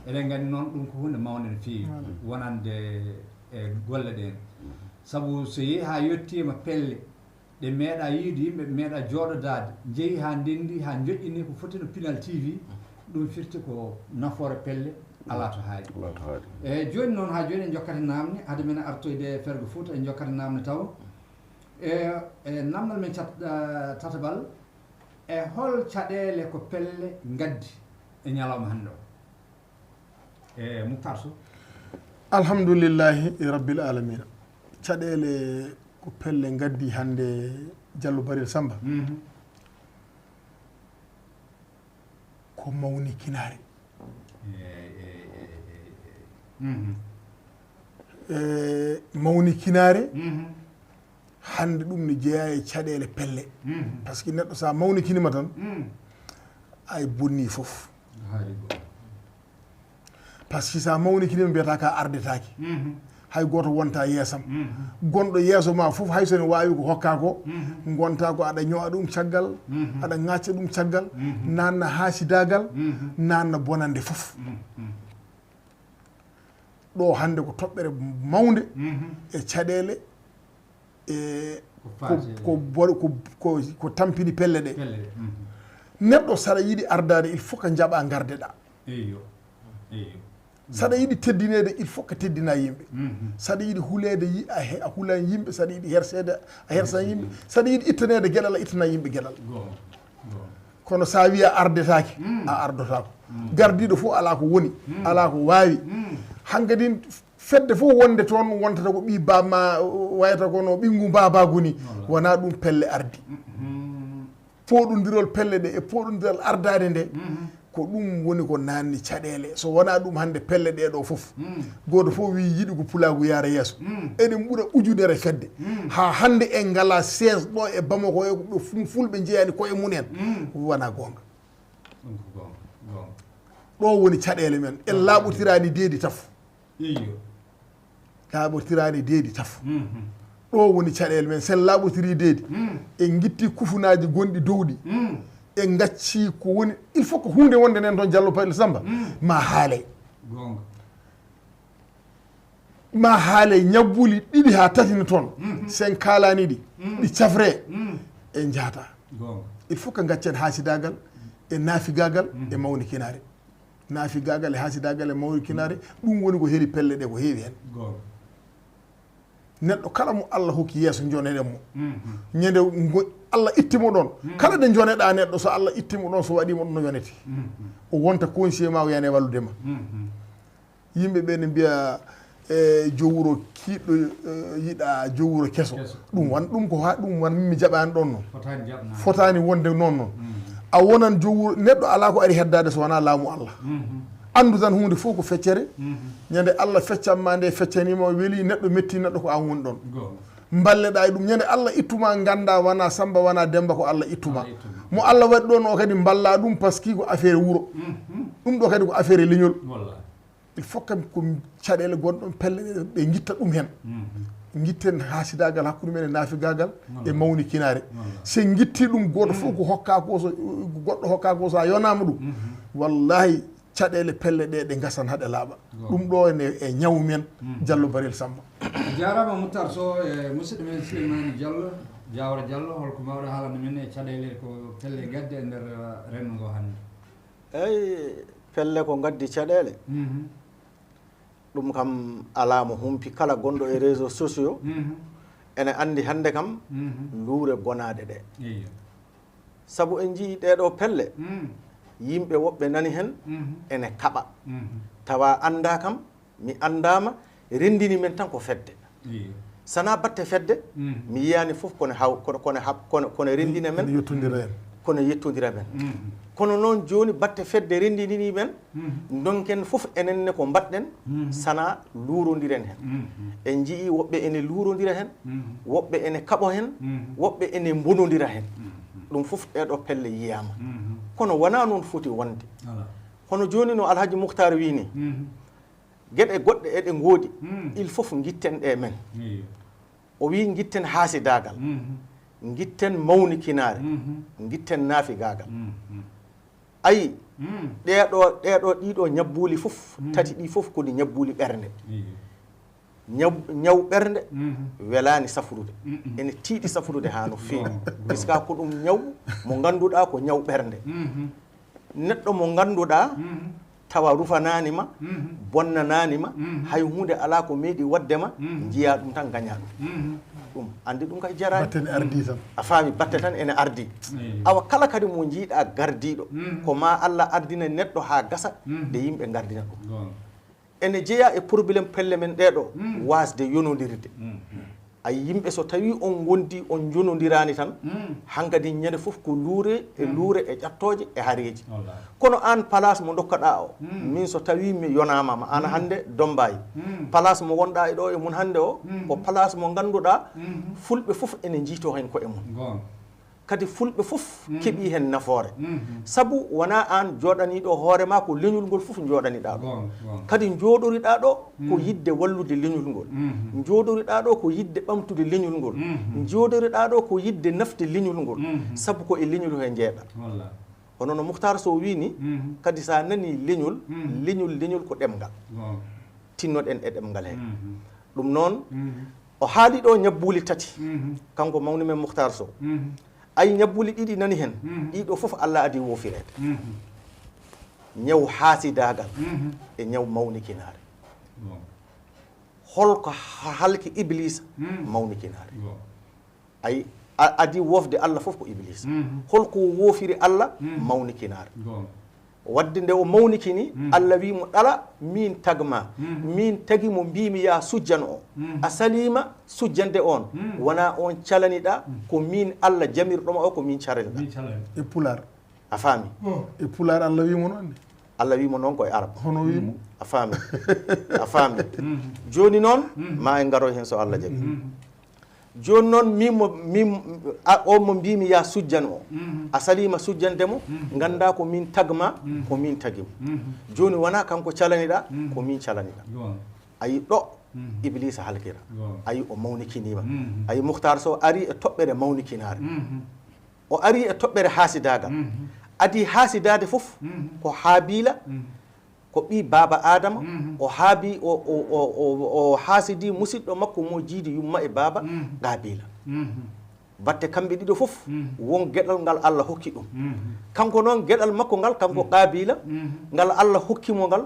Eɗen nganndi noon ɗum ko huunde mawnde no feewi wonande e golle ɗeen. Sabu so yehii haa yettiima pelle ɗe meeɗaa yiide yimɓe, ɓe meeɗaa jooɗodaade, njehi haa ndenndi, haa njoƴƴini ko foti no Pinal T V, ɗum firti ko nafoore pelle alaa to haaɗi. Alaa to haaɗi. Eeyi, jooni noon, haa jooni en njokkata naamne, hade men artoyde e Fergo Fuuta, en njokkata naamne taw. E, e naamnal men cat-, eh, tataɓal, e hol caɗeele ko pelle ngaddi e ñalawma hannde o? E Muktar Sow. Alhamdulillahi rabbil alamina. Caɗeele ko pelle ngaddi hannde Jallo Barel Samba. Ko mawnikinaare. E mawnikinaare, hannde ɗum ne jeyaa e caɗeele pelle. Parce que neɗɗo, so a mawnikinima tan, ay bonni fof. Parce que so a mawnikinima, mbiyata ka ardetake. Hay gooto wonta yeesam. Gonɗo yeeso ma fof, hay so ne waawi ko hokka ko, ngonta ko aɗa ño'a ɗum caggal, aɗa ŋacca ɗum caggal, nanna haasidagal, nanna bonande fof. Ɗo hannde ko toɓɓere mawnde e caɗeele, e ko, ko, ko, ko, ko tampini pelle ɗe. Neɗɗo, saɗa yiɗi ardaade, il faut que njaɓa ngardeɗa. Saɗa yiɗi teddineede, il faut que teddina yimɓe. Saɗa yiɗi huleede, yi-, a he-, a hulan yimɓe, saɗa yiɗi herseede, a hersan yimɓe, saɗa yiɗi ittaneede geɗal, a ittana yimɓe geɗal. Kono so a wiya ardetaake, a ardotaako. Gardiiɗo fof alaa ko woni, alaa ko waawi. Hankadin Fedde fof wonde toon wontata ko ɓii baaba ma, wayata kono ɓinngu baabaagu ni. Wonaa ɗum pelle ardi. Pooɗondirol pelle ɗe e pooɗondiral ardaade nde, ko ɗum woni ko naatni caɗeele. So wonaa ɗum, hannde pelle ɗee ɗoo fof, gooto fof wii yiɗi ko pulaagu yaara yeeso. Eɗen ɓura ujunere fedde. Haa hannde en ngalaa siège ɗo e Bamako, e ko ɓe ful-, fulɓe njeyaani koye mum en. Wonaa goonga. Ɗum ko goonga, goonga. Ɗo woni caɗeele men. En laaɓotiraani deedi tafo. Iyo. Laaɓotiraani deedi tafo. Ɗo woni caɗeele men. Sen laaɓotirii deedi, en ngitti kufunaaji gonɗi dow ɗi. En ngacci ko woni, il faut que huunde wonde nen toon, Jallo Payel Samba, ma haalay. Goonga. Ma haalay ñabbuuli ɗiɗi haa tati ne toon. Sen kaalaani ɗi, ɗi cafre, en njaata. Goonga. Il faut que ngaccen haasidaagal e naafigaagal e mawnikinaare. Naafigaagal e haasidaagal e mawnikinaare, ɗum woni ko heli pelle ɗe ko heewi heen. Goonga. Neɗɗo kala mo Allah hokki yeeso, njoneɗen mo. Ñande ngo Allah itti mo ɗoon, kala nde njoneɗaa neɗɗo, so Allah itti mo ɗoon, so waɗii mo ɗum, no yonete. O wonta conseiller ma, o yana e wallude ma. Yimɓe ɓe ne mbiya, e, jowuro kiiɗɗo, e, yiɗa jowuro keso. Keso. Ɗum wan, ɗum ko ha, ɗum wan mi jaɓaani ɗoon noon. Fotaani jaɓnaade. Fotaani wonde noon noon. A wonan jowuro, neɗɗo alaa ko ari heddaade so wonaa laamu Allah. Anndu tan huunde fof ko feccere. Ñande Allah feccan ma nde feccaniima, o weli neɗɗo, metti neɗɗo, ko an woni ɗoon. Goonga. Mballeɗaa e ɗum. Ñande Allah ittuma, ngannda wonaa Samba, wonaa Demba, ko Allah ittuma. Allah ittuma. Mo Allah waɗi ɗoon o kadi mballa ɗum, parce que ko affaire wuro. Ɗum ɗo kadi ko affaire leñol. Wallaahi. Il faut kam ko caɗeele gonɗon pelle ɗe ɓe ngitta ɗum heen. Ngitten haasidaagal hakkunde men e naafigaagal e mawnikinaare. Wallaahi. Se ngitti ɗum, gooto fof ko hokkaa ko so, goɗɗo hokkaa ko so a yonaama ɗum. Wallaahi, caɗeele pelle ɗe, ɗe ngasan haa ɗe laaɓa. Goonga. Ɗum ɗo ene e ñaw men, Jallo Barel Samba. A jaaraama, Moutar Sow. E musidɗo men Souleymane Diallo, Diawara Diallo, holko mbaawɗa haalande men e caɗeele ko pelle gadde e nder, eh, renndo ngo hannde? Eyi, pelle ko ngaddi caɗeele. Ɗum kam alaa mo humpi, kala gonɗo e réseaux sociaux ene anndi hannde kam luure gonaaɗe ɗe. Iyo. Sabu en njiyii ɗee ɗoo pelle, yimɓe woɓɓe nani heen ene kaɓa. Tawa anndaa kam, mi anndaama, renndini men tan ko fedde. Iyo. Sanaa batte fedde, mi yiyaani fof kono haw-, kono, kono hab-, kono, kono renndina men, kono yettondira en. Kono yettondira men. Kono noon jooni batte fedde renndinii men, ndonken fof enen ne ko mbaɗɗen, sanaa luurondiren heen. En njiyii woɓɓe ene luurondira heen, woɓɓe ene kaɓo heen, woɓɓe ene mbonondira heen. Ɗum fof ɗee ɗoo pelle yiyaama. Kono wonaa noon foti wonde. Alaa. Hono jooni no Alhaji Mukhtar wii ni, geɗe goɗɗe eɗe ngoodi, il faut ngitten ɗe men. Iyo. O wii ngitten haasidaagal, ngitten mawnikinaare, ngitten naafigaagal. Ayi, ɗee ɗoo, ɗee ɗoo, ɗii ɗoo ñabbuuli fof, tati ɗii fof ko ɗi ñabbuuli ɓernde. Iyo. Ñaw, ñaw ɓernde welaani safrude. Ene tiiɗi safrude haa no feewi. Goonga, goonga. Puisque ko ɗum ñaw mo ngannduɗaa ko ñaw ɓernde. Neɗɗo mo ngannduɗaa tawa rufanaani ma, bonnanaani ma, hay huunde alaa ko meeɗi waɗde ma, njiyaa ɗum tan, ngañaa ɗum. Ɗum, anndi ɗum kay jaraani. Batte ne ardii tan. A faami, batte tan ene ardii. Eey. Awa kala kadi mo njiiɗaa gardiiɗo, ko ma Allah ardina neɗɗo haa gasa, nde yimɓe ngardina ɗum. Goonga. Ene jeyaa e problème pelle men ɗee ɗoo, waasde yonondirde. Ay, yimɓe so tawii on ngondi, on njonondiraani tan, hankadi ñande fof ko luure e luure e ƴattooje e hareeji. Wallaahi. Kono aan, place mo ndokkaɗaa o, min so tawii mi yonaama ma, aan hannde Dombaayi, place mo wonɗaa e ɗoo e mum hannde o, ko place mo ngannduɗaa fulɓe fof ene njiytoo heen koye mum. Goonga. Kadi fulɓe fof keɓii heen nafoore. Sabu wonaa aan jooɗaniiɗo hoore maa, ko leñol ngol fof njooɗaniɗaa ɗo. Goonga, goonga. Kadi njooɗoriɗaa ɗo ko yiɗde wallude leñol ngol. Njooɗoriɗaa ɗo ko yiɗde ɓamtude leñol ngol. Njooɗoriɗaa ɗo ko yiɗde nafde leñol ngol. Sabu ko e leñol he njeeɗaa. Wallaahi. Hono no Muhtar Sow wii ni, kadi so a nanii leñol, leñol, leñol ko ɗemngal. Goonga. Tinnoɗen e ɗemngal he. Ɗum noon, o haali ɗo ñabbuuli tati, kanko mawni men Muhtar Sow. Ay, ñabbuuli ɗiɗi nani heen, ɗii ɗoo fof Allah adii woofireede. Ñaw haasidaagal e ñaw mawnikinaare. Goonga. Holko ha-, halki Ibliisa? Mawnikinaare. Goonga. Ay, a-, adii woofde Allah fof ko Ibliisa. Holko woofiri Allah? Mawnikinaare. Goonga. Wadde nde o mawnikini, Allah wi mo, ɗala, min tagma. Min tagi mo, mbimi ya sujjan o. A salima sujjande on. Wona on calaniɗa, ko min Allah jamirɗoma o, ko min calaniɗa. Min calani. E pular. A faami? E pular Allah wi mo noon. Allah wi mo noon ko e arab. Hono wi mo. A faami? A faami? Joni noon, ma en ngaro hen so Allah jaɓi. Joni noon, min mo, min, a, on mo mbimi ya sujjan o, a salima sujjande mo, ganda ko min tagma, ko min tagimo. Joni wona kanko calaniɗa, ko min calaniɗa. Ayi ɗo, Iblisa halkira. Ayi o mawnikinima. Ayi Muhtar Sow ari e toɓɓere mawnikinare. O ari e toɓɓere hasidagal. Adi hasidade fof ko Habila, ko ɓi baba Adama, o haabi, o, o, o, o, o hasidi musidɗo makko mo jiidi yumma e baba Qabila. Batte kamɓe ɗiɗo fof, won geɗal ngal Allah hokki ɗum. Kanko noon geɗal makko ngal, kanko Qabila, ngal Allah hokki mo ngal,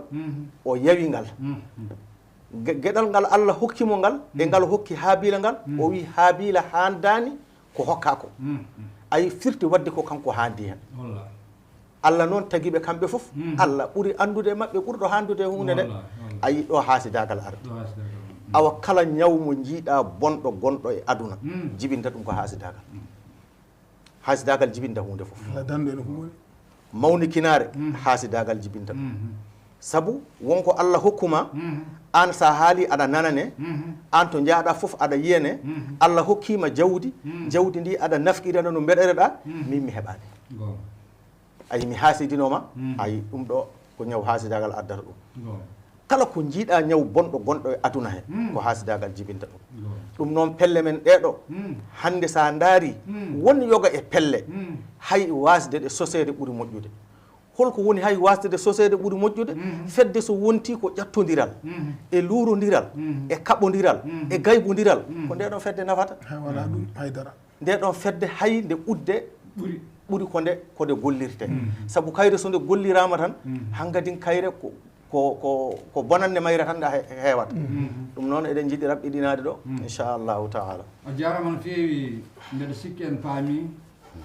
o yawi ngal. Ge-, geɗal ngal Allah hokki mo ngal, e ngal hokki Habila ngal, o wi Habila handani ko hokka ko. Ayi firti wadde ko kanko handi hen. Allah noon tagi ɓe kamɓe fof. Allah ɓuri anndude e maɓɓe, ɓurɗo hanndude e huunde nde. Ayi ɗo haasidagal ardi. Awa kala ñaw mo njiiɗa bonɗo gonɗo e aduna, jibinta ɗum ko haasidagal. Haasidagal jibinta huunde fof. Mawnikinaare, haasidagal jibinta ɗum. Sabu wonko Allah hokkuma, aan sa haali aɗa nanane, aan to njaaɗa fof aɗa yiyane. Allah hokkima jawdi, jawdi ndi aɗa nafqirana no mbeɗereɗa, min mi heɓani. Ayi mi haasidinoma. Ayi ɗum ɗo ko ñaw haasidagal addata ɗum. Kala ko njiiɗa ñaw bonɗo gonɗo e aduna he, ko haasidagal jibinta ɗum. Ɗum noon pelle men ɗeɗo, hannde sa ndaari, won yoga e pelle, hay wasde ɗe soseede ɓuri moƴƴude. Holko woni hay wasde ɗe soseede ɓuri moƴƴude? Fedde so wonti ko ƴattondiral, e luurondiral, e kaɓondiral, e gaybondiral, ko nde ɗon fedde nafata. Hay wala ɗum haydara. Nde ɗon fedde hay nde udde ɓuri ko nde, ko nde gollirte. Sabu kayre so nde gollirama tan, hangadin kayre ko, ko, ko, ko bonande mayre tan nde he-, heewata. Ɗum noon eɗen njiɗi raɓɓiɗinaade ɗo, inchallahu taala. A jarama no feewi, mbeɗa sikki en paami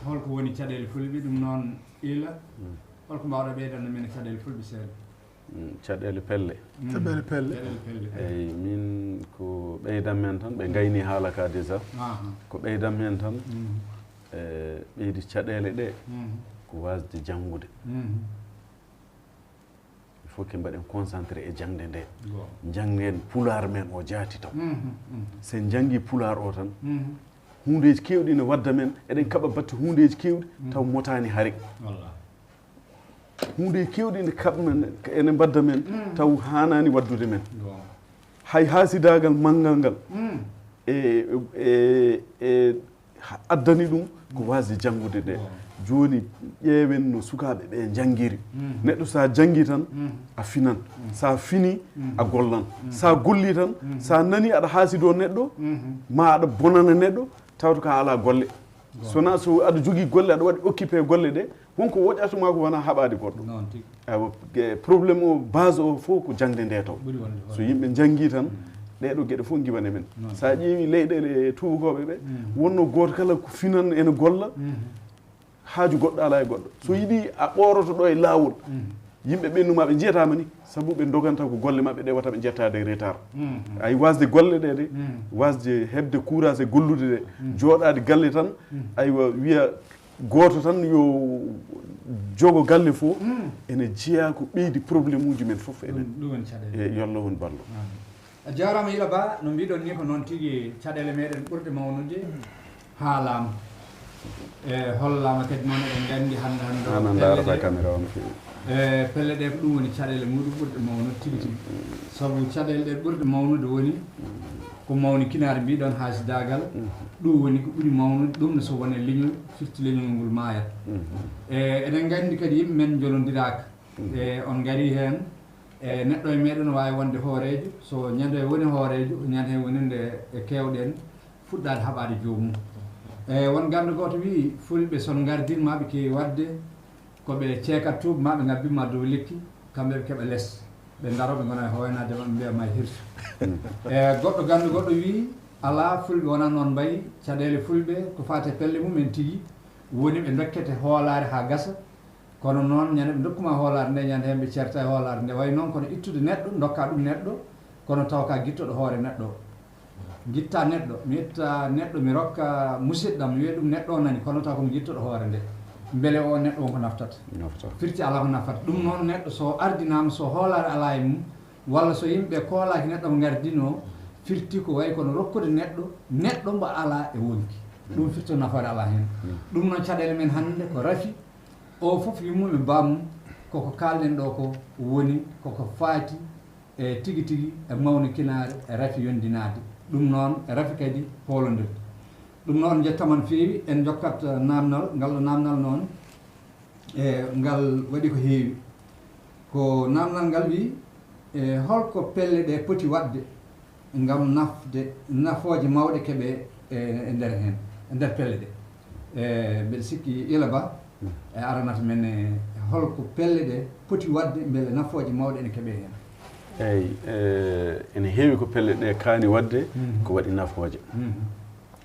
holko woni caɗeele fulɓe, ɗum noon ila holko mbawɗa ɓeydande men e caɗeele fulɓe seeɗa? Mm, caɗeele pelle. Caɗeele pelle. Eyi, min ko ɓeydan men tan, ɓe ngayni haala ka déjà. Ko ɓeydan men tan, e ɓeydi caɗeele ɗe, ko wasde janngude. Il faut que mbaɗen concentré e jaŋde nde. Njanngen pulaar men o jaati taw. So en njanngi pulaar o tan, huundeeji keewɗi ne wadda men, eɗen kaɓa batte huundeeji keewɗi, taw motaani hari. Huunde keewɗi ne kaɓ men, ene mbadda men, taw haanaani waddude men. Hay haasidaagal manngal ngal, e, e, e, ha-, addani ɗum ko waasde janngude nde. Jooni, ƴeewen no sukaaɓe ɓe njanngiri. Neɗɗo, so a janngii tan, a finan. So a finii, a gollan. So a gollii tan, so a nanii aɗa haasidoo neɗɗo, maa aɗa bonana neɗɗo, tawata ko a alaa golle. So wonaa so aɗa jogii golle, aɗa waɗi occupé golle ɗe, wonko woɗɗata ma ko wonaa haɓaade goɗɗo. Noon tigi. Awa, ge-, problème o, base o fof ko jaŋde nde taw. Ɓuri wonde hoore. So yimɓe njanngii tan, ɗee ɗoo geɗe fof ngiwan e men. Noon. So a ƴeewii leyɗeele tuubakooɓe ɓe, wonno gooto kala ko finan ene golla, haaju goɗɗo alaa e goɗɗo. So yiɗii a ɓooroto ɗo e laawol, yimɓe ɓennu ma ɓe njiyataama ni, sabu ɓe ndoganta ko golle maɓɓe ɗe wata ɓe njettaade e retard. Ay, wasde golle ɗe de, wasde heɓde courage e gollude de, jooɗaade galle tan, aywa, wiya gooto tan yo jogo galle fof, ene jeyaa ko ɓeydi problème uji men fof enen. Ɗum, ɗum woni caɗeele. E yo Allah won ballo. A jaaraama Yila Ba, no mbiɗon ni ko noon tigi caɗeele meɗen ɓurɗe mawnude haalaama. E hollaama kadi noon eɗen nganndi hannde hannde o. An a ndaarata cameera o no feewi. E pelle ɗe ko ɗum woni caɗeele muɗum ɓurɗe mawnude tigi tigi. Sabu caɗeele ɗe ɓurɗe mawnude woni ko mawnikinaare mbiɗon haasidaagal. Ɗum woni ko ɓuri mawnude, ɗum ne so wonee leñol, firti leñol ngol maayat. E eɗen nganndi kadi yimɓe men njolondiraaka. E on ngarii heen. E neɗɗo e meɗen no waawi wonde hooreejo, so ñande woni hooreejo, ñande woni nde e keewɗen fuɗɗaade haɓaade joomum. E won ganndo gooto wii, fulɓe son ngardin ma ɓe keewi waɗde, ko ɓe ceekat tuuba ma ɓe ngabbin ma dow lekki, kamɓe ɓe keɓa les. Ɓe ndaroo ɓe ngona e hooynaade ma ɓe mbiya ma hirsu. E goɗɗo ganndo goɗɗo wii, alaa, fulɓe wonaa noon mbayi, caɗeele fulɓe ko faati e pelle mum en tigi, woni ɓe ndokkete hoolaare haa gasa, Kono noon, ñande ɓe ndokkuma hoolaare nde, ñande heen ɓe ceerta e hoolaare nde. Wayi noon kono ittude neɗɗo, ndokka ɗum neɗɗo, kono taw ka gittoɗo hoore neɗɗo. Gitta neɗɗo, mi itta neɗɗo, mi rokka musidɗam, mi wiya ɗum neɗɗo o nani, kono taw ko mi gittoɗo hoore nde. Mbele o neɗɗo on ko naftata? Firti alaa ko nafata. Ɗum noon, neɗɗo so ardinaama, so hoolaare alaa e mum, walla so yimɓe koolaaki neɗɗo mo ngardinoo, firti ko wayi kono rokkude neɗɗo, neɗɗo mbo alaa e wonki. Ɗum firti nafoore alaa heen. Ɗum noon, caɗeele men hannde ko rafi. O fof yummum e bammum, koko kaalɗen ɗo ko woni koko faati e tigi tigi e mawnikinaare e rafi yondinaade. Ɗum noon e rafi kadi hoolondirde. Ɗum noon, njettaman feewi, en jokkat, eh, naamnal, ngal ɗo naamnal noon, e ngal waɗi ko heewi. Ko naamnal ngal wi, e holko pelle ɗe poti waɗde ngam nafde, nafooje mawɗe keɓe e, e nder heen, e nder pelle ɗe? E, mbeɗa sikki Ila Ba e aranata men e holko pelle ɗe poti waɗde mbele nafooje mawɗe ene keɓe heen. Eyi, e, ene heewi ko pelle ɗe kaani waɗde, ko waɗi nafooje.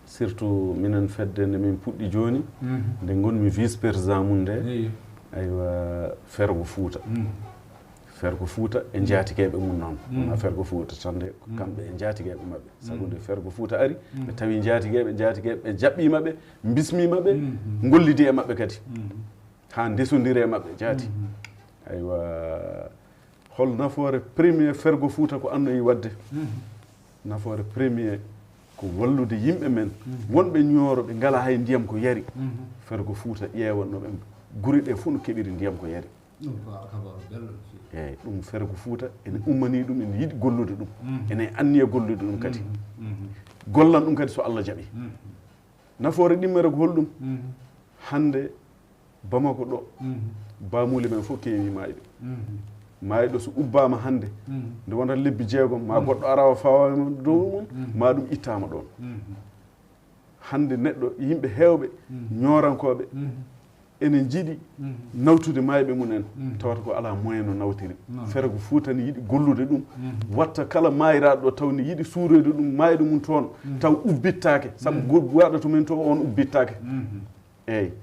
Surtout minen fedde nde min puɗɗi jooni, nde ngonmi vice président mum nde, eyyo, aywa, Fergo Fouta. Fergo Fouta e njaatigeeɓe mum noon. Wonaa Fergo Fouta tan de, ko kamɓe e njaatigeeɓe maɓɓe. Sabu nde Fergo Fouta ari, ɓe tawi njaatigeeɓe, njaatigeeɓe, ɓe jaɓɓiima ɓe, mbismiima ɓe, ngollidi e maɓɓe kadi. Haa ndesondiri e maɓɓe jaati. Aywa, hol nafoore premier Fergo Fouta ko annoyi waɗde? Nafoore premier ko wallude yimɓe men, wonɓe Ñooro, ɓe ngalaa hay ndiyam ko yari. Fergo Fouta ƴeewa no ɓe gure ɗe fof no keɓiri ndiyam ko yari. Ɗum ko kabaaru belɗo no feewi. Eeyi, ɗum Fergo Fouta ene ummanii ɗum, ene yiɗi gollude ɗum, ene anniya gollude ɗum kadi. Gollan ɗum kadi so Allah jaɓi. Nafoore ɗimmere ko holɗum? Hannde Bamako ɗo, baamuuli men fof keewi maayɓe. Maayɗo so ubbaama hannde, nde wonata lebbi jeegom, ma goɗɗo ara o fawaama dow mum, ma ɗum ittaama ɗoon. Hannde neɗɗo, yimɓe heewɓe, Ñoorankooɓe, ene njiɗi nawtude maayɓe mum en, tawata ko alaa moyen no nawtiri. Fergo Fouta ne yiɗi gollude ɗum, watta kala maayraaɗo ɗo taw ne yiɗi suuroyde ɗum maayɗo mum toon, taw ubbittaake, sabu go-, waɗa to men to on ubbittaake. Eeyi.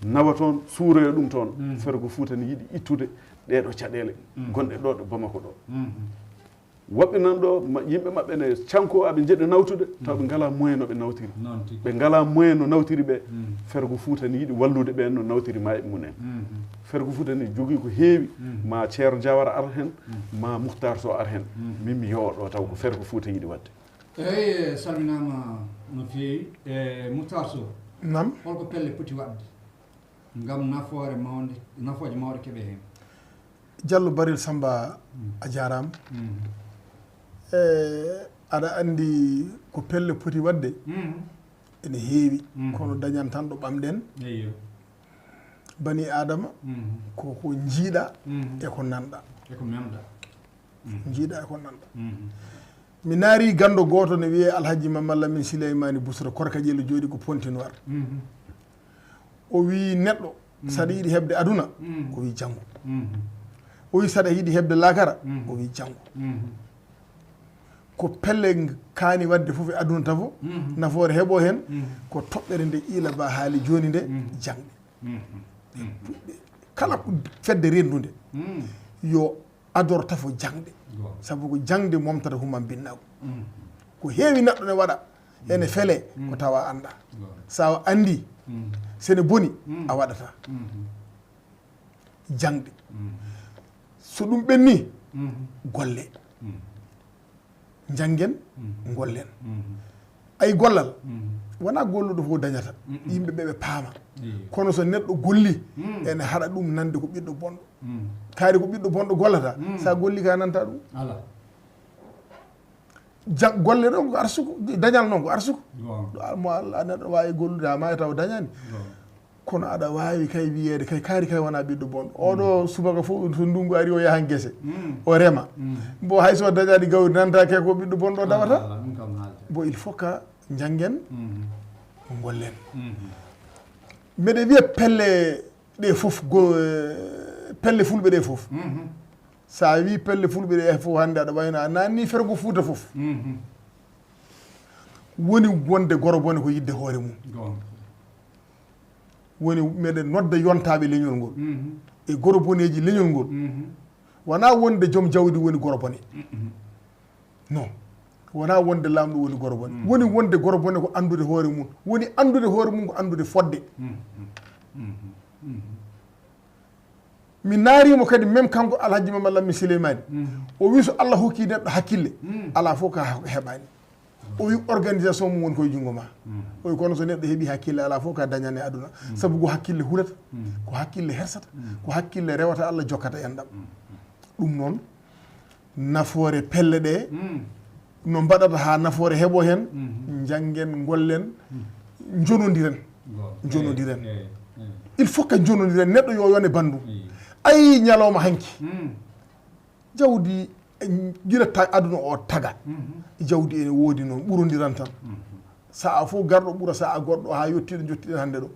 Nawa toon, suuroya ɗum toon. Fergo Fouta ne yiɗi ittude ɗee ɗo caɗeele gonɗe ɗo ɗo Bamako ɗo. Woɓɓe nan ɗo, ma-, yimɓe maɓɓe ne canko, aɓe njeɗi nawtude, taw ɓe ngalaa moyen no ɓe nawtiri. Noon tigi. Ɓe ngalaa moyen no nawtiri ɓe. Fergo Fouta ne yiɗi wallude ɓeen no nawtiri maayɓe mum en. Fergo Fouta ne jogii ko heewi, ma Ceerno Jawara ar heen, ma Muhtar Sow ar heen. Min mi yowa ɗo taw ko Fergo Fouta yiɗi waɗde. Eeyi, salminaama no feewi. E Muhtar Sow, naam, holko pelle poti waɗde ngam nafoore mawnde, nafooje mawɗe keɓe heen? Jallo Barel Samba, a jaaraama. E, aɗa anndi ko pelle poti waɗde, ene heewi, kono dañan tan ɗo ɓamɗen. Eyyo. Bani Aadama, ko ko njiiɗa e ko nanɗa. E ko memɗa. Njiiɗa e ko nanɗa. Mi naari ganndo gooto ne wiyee Alhaji Mamad Lamin Sileymaani Busra Korka Ƴello, jooɗi ko Pontinoir. O wii neɗɗo, saɗa yiɗi heɓde aduna, o wii janngu. O wii saɗa yiɗi heɓde laakara, o wii janngu. Ko pelle kaani waɗde fof e aduna tafo, nafoore heɓo heen, ko toɓɓere nde Ila Ba haali jooni nde, jaŋde. Kala ko fedde renndunde, yo ador tafo jaŋde. Sabu ko jaŋde momtata human binnaagu. Ko heewi neɗɗo ne waɗa, ene fele, ko tawa annda. So a anndi, so ne boni, a waɗata. Jaŋde. So ɗum ɓenni, golle. Njanngen, ngollen. Ay gollal, wonaa golluɗo fof dañata. Yimɓe ɓe ɓe paama. Kono so neɗɗo golli, ene haɗa ɗum nande ko ɓiɗɗo bonɗo. Kaari ko ɓiɗɗo bonɗo gollata, so a golli ka nanta ɗum. Alaa. Ja-, golle ɗon ko arsuko, dañal noon ko arsuko. Ɗo mo Allah neɗɗo waawi gollude, haa maayo taw dañaani. Kono aɗa waawi kay wiyeede kay kaari kay wonaa ɓiɗɗo bonɗo. Oɗo subaka fof so ndunngu ari o yahan gese, o rema. Mbo hay so dañaani gawri nanta ke ko ɓiɗɗo bonɗo dawata. Mbo il faut que njanngen, ngollen. Mbeɗa wiya pelle ɗe fof, go-, pelle fulɓe ɗe fof. So a wii pelle fulɓe ɗe fof hannde aɗa wayno a naanni Fergo Fuuta fof. Woni wonde goro bone ko yiɗde hoore mum. Woni meɗen nodda yontaaɓe leñol ngol e goro boneeji leñol ngol. Wonaa wonde joom jawdi woni goro bone. Non. Wonaa wonde laamɗo woni goro bone. Woni wonde goro bone ko anndude hoore mum. Woni anndude hoore mum ko anndude fodde. Mi naariimo kadi, même kanko Alhaji Mamad Lamine Sileymaani, o wi so Allah hokki neɗɗo hakkille, alaa fof ka heɓaani. O wi organisation mum woni koye junngo ma. O wi kono so neɗɗo heɓi hakkille, alaa fof ka dañane aduna. Sabu ko hakkille hulata, ko hakkille hersata, ko hakkille rewata Allah jokkata enɗam. Ɗum noon, nafoore pelle ɗe, no mbaɗata haa nafoore heɓo heen, njanngen, ngollen, njonondiren. Njonondiren. Il faut que njonondiren, neɗɗo yo yone banndum. Ayi, ñalawma hanki. Jawdi, eh, gila ta-, aduna o taga. Jawdi ene woodi noon, ɓurondiran tan. Sa'a fof garɗo ɓura sa'a goɗɗo haa yettiɗo jottiɗen hannde ɗo.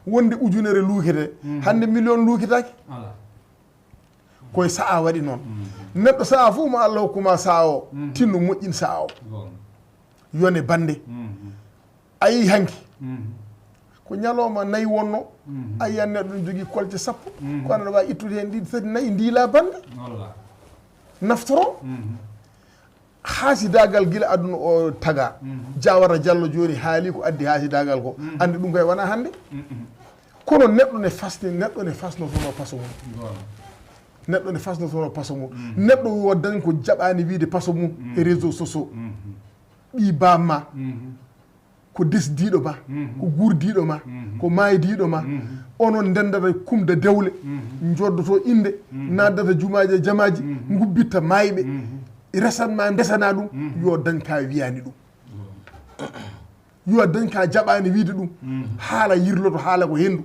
Wonde ujunere luukete, hannde million luuketaake. Koye sa'a waɗi noon. Neɗɗo sa'a fof mo Allah hokkuma sa'a o, tinno moƴƴin sa'a o. Yone bannde. A yii hanki. Ko ñalawma nayi wonno. A yiyan neɗɗo ne jogii kolce sappo. Ko aɗa waawi ittude heen ɗiɗi, tati, nayi, ndiila bannde. Naftoro. Haasidaagal gila aduna o taga. Jawara Jallo jooni haali ko addi haasidaagal ko. Anndi ɗum kay wonaa hannde. Kono neɗɗo ne fasni, neɗɗo ne fasnotono paso mum. Neɗɗo ne fasnotono paso mum. Neɗɗo yo dañ ko jaɓaani wiide paso mum e réseau sociaux. Ɓii baamma. Ko desdiiɗo ma, ko guurdiiɗo ma, ko maaydiiɗo ma. Onon ndendata kumda dewle, njoddoto innde, naddata jumaaji e jamaaji, ngubbitta maayɓe, resan ma, ndesana ɗum, yo dañ ka wiyaani ɗum. Yo dañ ka jaɓaani wiide ɗum. Haala yirloto, haala ko henndu.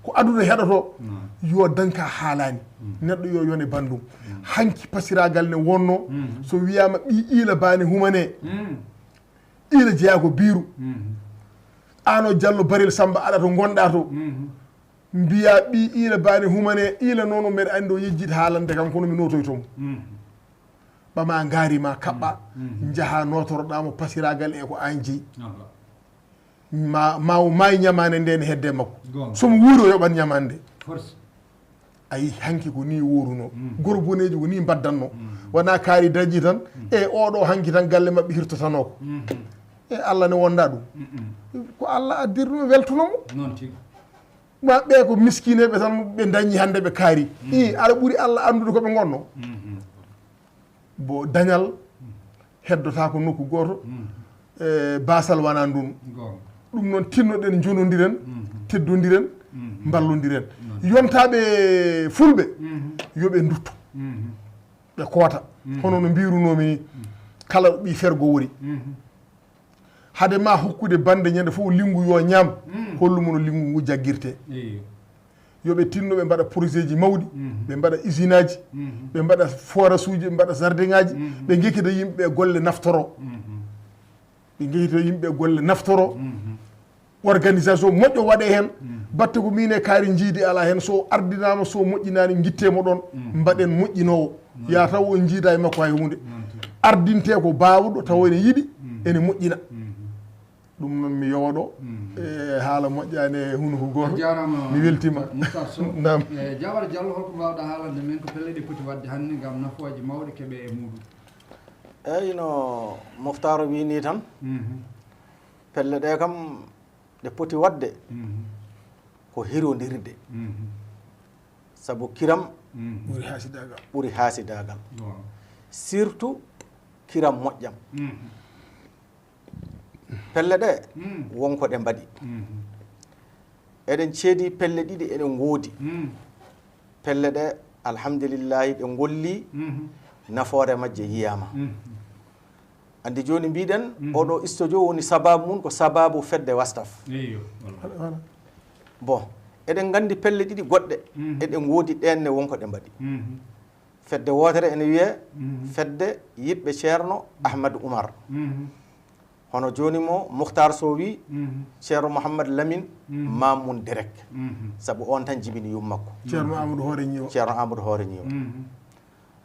Ko aduna heɗoto, yo dañ ka haalaani. Neɗɗo yo yone banndum. Hanki pasiraagal ne wonno, so wiyaama ɓii iila baane humane. Iila jeyaa ko biiru. Aan o Jallo Barel Samba aɗa to ngonɗaa to. Mbiyaa ɓii iila baane humane, iila noon o mbeɗa anndi o yejjit haalande kam kono mi nootoyto mo. Ɓama ngaari ma kaɓɓa, njaha nootoroɗaa mo pasiraagal e ko aan jeyi. Ma, ma o maayi ñamaande nde ne hedde makko. So mo wuuri o yoɓan ñamaande nde. A yii hanki ko nii wooruno. Goro boneejo ko nii mbaddanno. Wonaa kaari dañi tan, e oɗo hanki tan galle maɓɓe hirtotanoo ko. E Allah ne wonda ɗum. Ko Allah addiri ɗum weltuno mo. Ma ɓe ko miskineeɓe tan ɓe dañi hannde ɓe kaari. Ii, aɗa ɓuri Allah anndude ko ɓe ngonno. Bo dañal heddotaako nokku gooto, e, baasal wonaa ndun. Ɗum noon, tinnoɗen, njonondiren, teddondiren, mballondiren. Yontaaɓe fulɓe, yo ɓe ndutto, ɓe koota. Hono no mbiirunoomi ni, kala ɗo ɓii fergo woni. Hade ma hokkude bannde ñande fof linngu yo ñaam, hollumo no linngu ngu jaggirte. Yo ɓe tinno ɓe mbaɗa projet ji mawɗi, ɓe mbaɗa usine aji, ɓe mbaɗa forage uji, ɓe mbaɗa jardin aji, ɓe ngekkita yimɓe golle naftoro. Ɓe ngekkita yimɓe golle naftoro. Organisation moƴƴo waɗe heen. Batte ko min e kaari njiidi alaa heen. So ardinaama, so moƴƴinaani, ngittee mo ɗoon. Mbaɗen moƴƴinoowo. Yaa taw on njiidaa e makko hay huunde. Ardintee ko baawɗo tawa ene yiɗi, ene moƴƴina. Ɗum noon mi yowa ɗo, e haala moƴƴaani e hunuko gooto. Mi weltiima. Naam. E Jawara Jallo, holko mbaawɗaa haalande men ko pelle ɗe poti waɗde hannde ngam nafooje mawɗe keɓee e muuɗum? Eeyi, no Moftaar wii nii tan, pelle ɗe kam ɗe poti waɗde ko hirondirde. Sabu kiram ɓuri haasidaagal. Ɓuri haasidaagal. Surtout kiram moƴƴam. Pelle ɗe, won ko ɗe mbaɗi. Eɗen ceedi pelle ɗiɗi, eɗen ngoodi. Pelle ɗe, alhamdulillahi, ɗe ngolli, nafoore majje yiyaama. Anndi jooni mbiɗen, oɗo studio woni sababu mum ko sababu fedde Wastaf. Bon, eɗen nganndi pelle ɗiɗi goɗɗe, eɗen ngoodi, ɗeen ne won ko ɗe mbaɗi. Fedde wootere ene wiyee Fedde Yiɗɓe Ceerno Ahmadu Umar. Hono jooni mo Muhtar Sow wii, Ceerno Mouhammad Lamine, Mamoun Derek. Sabu on tan jibini yummakko. Ceerno Amadou Hoore Ñiiwa. Ceerno Amadou Hoore Ñiiwa.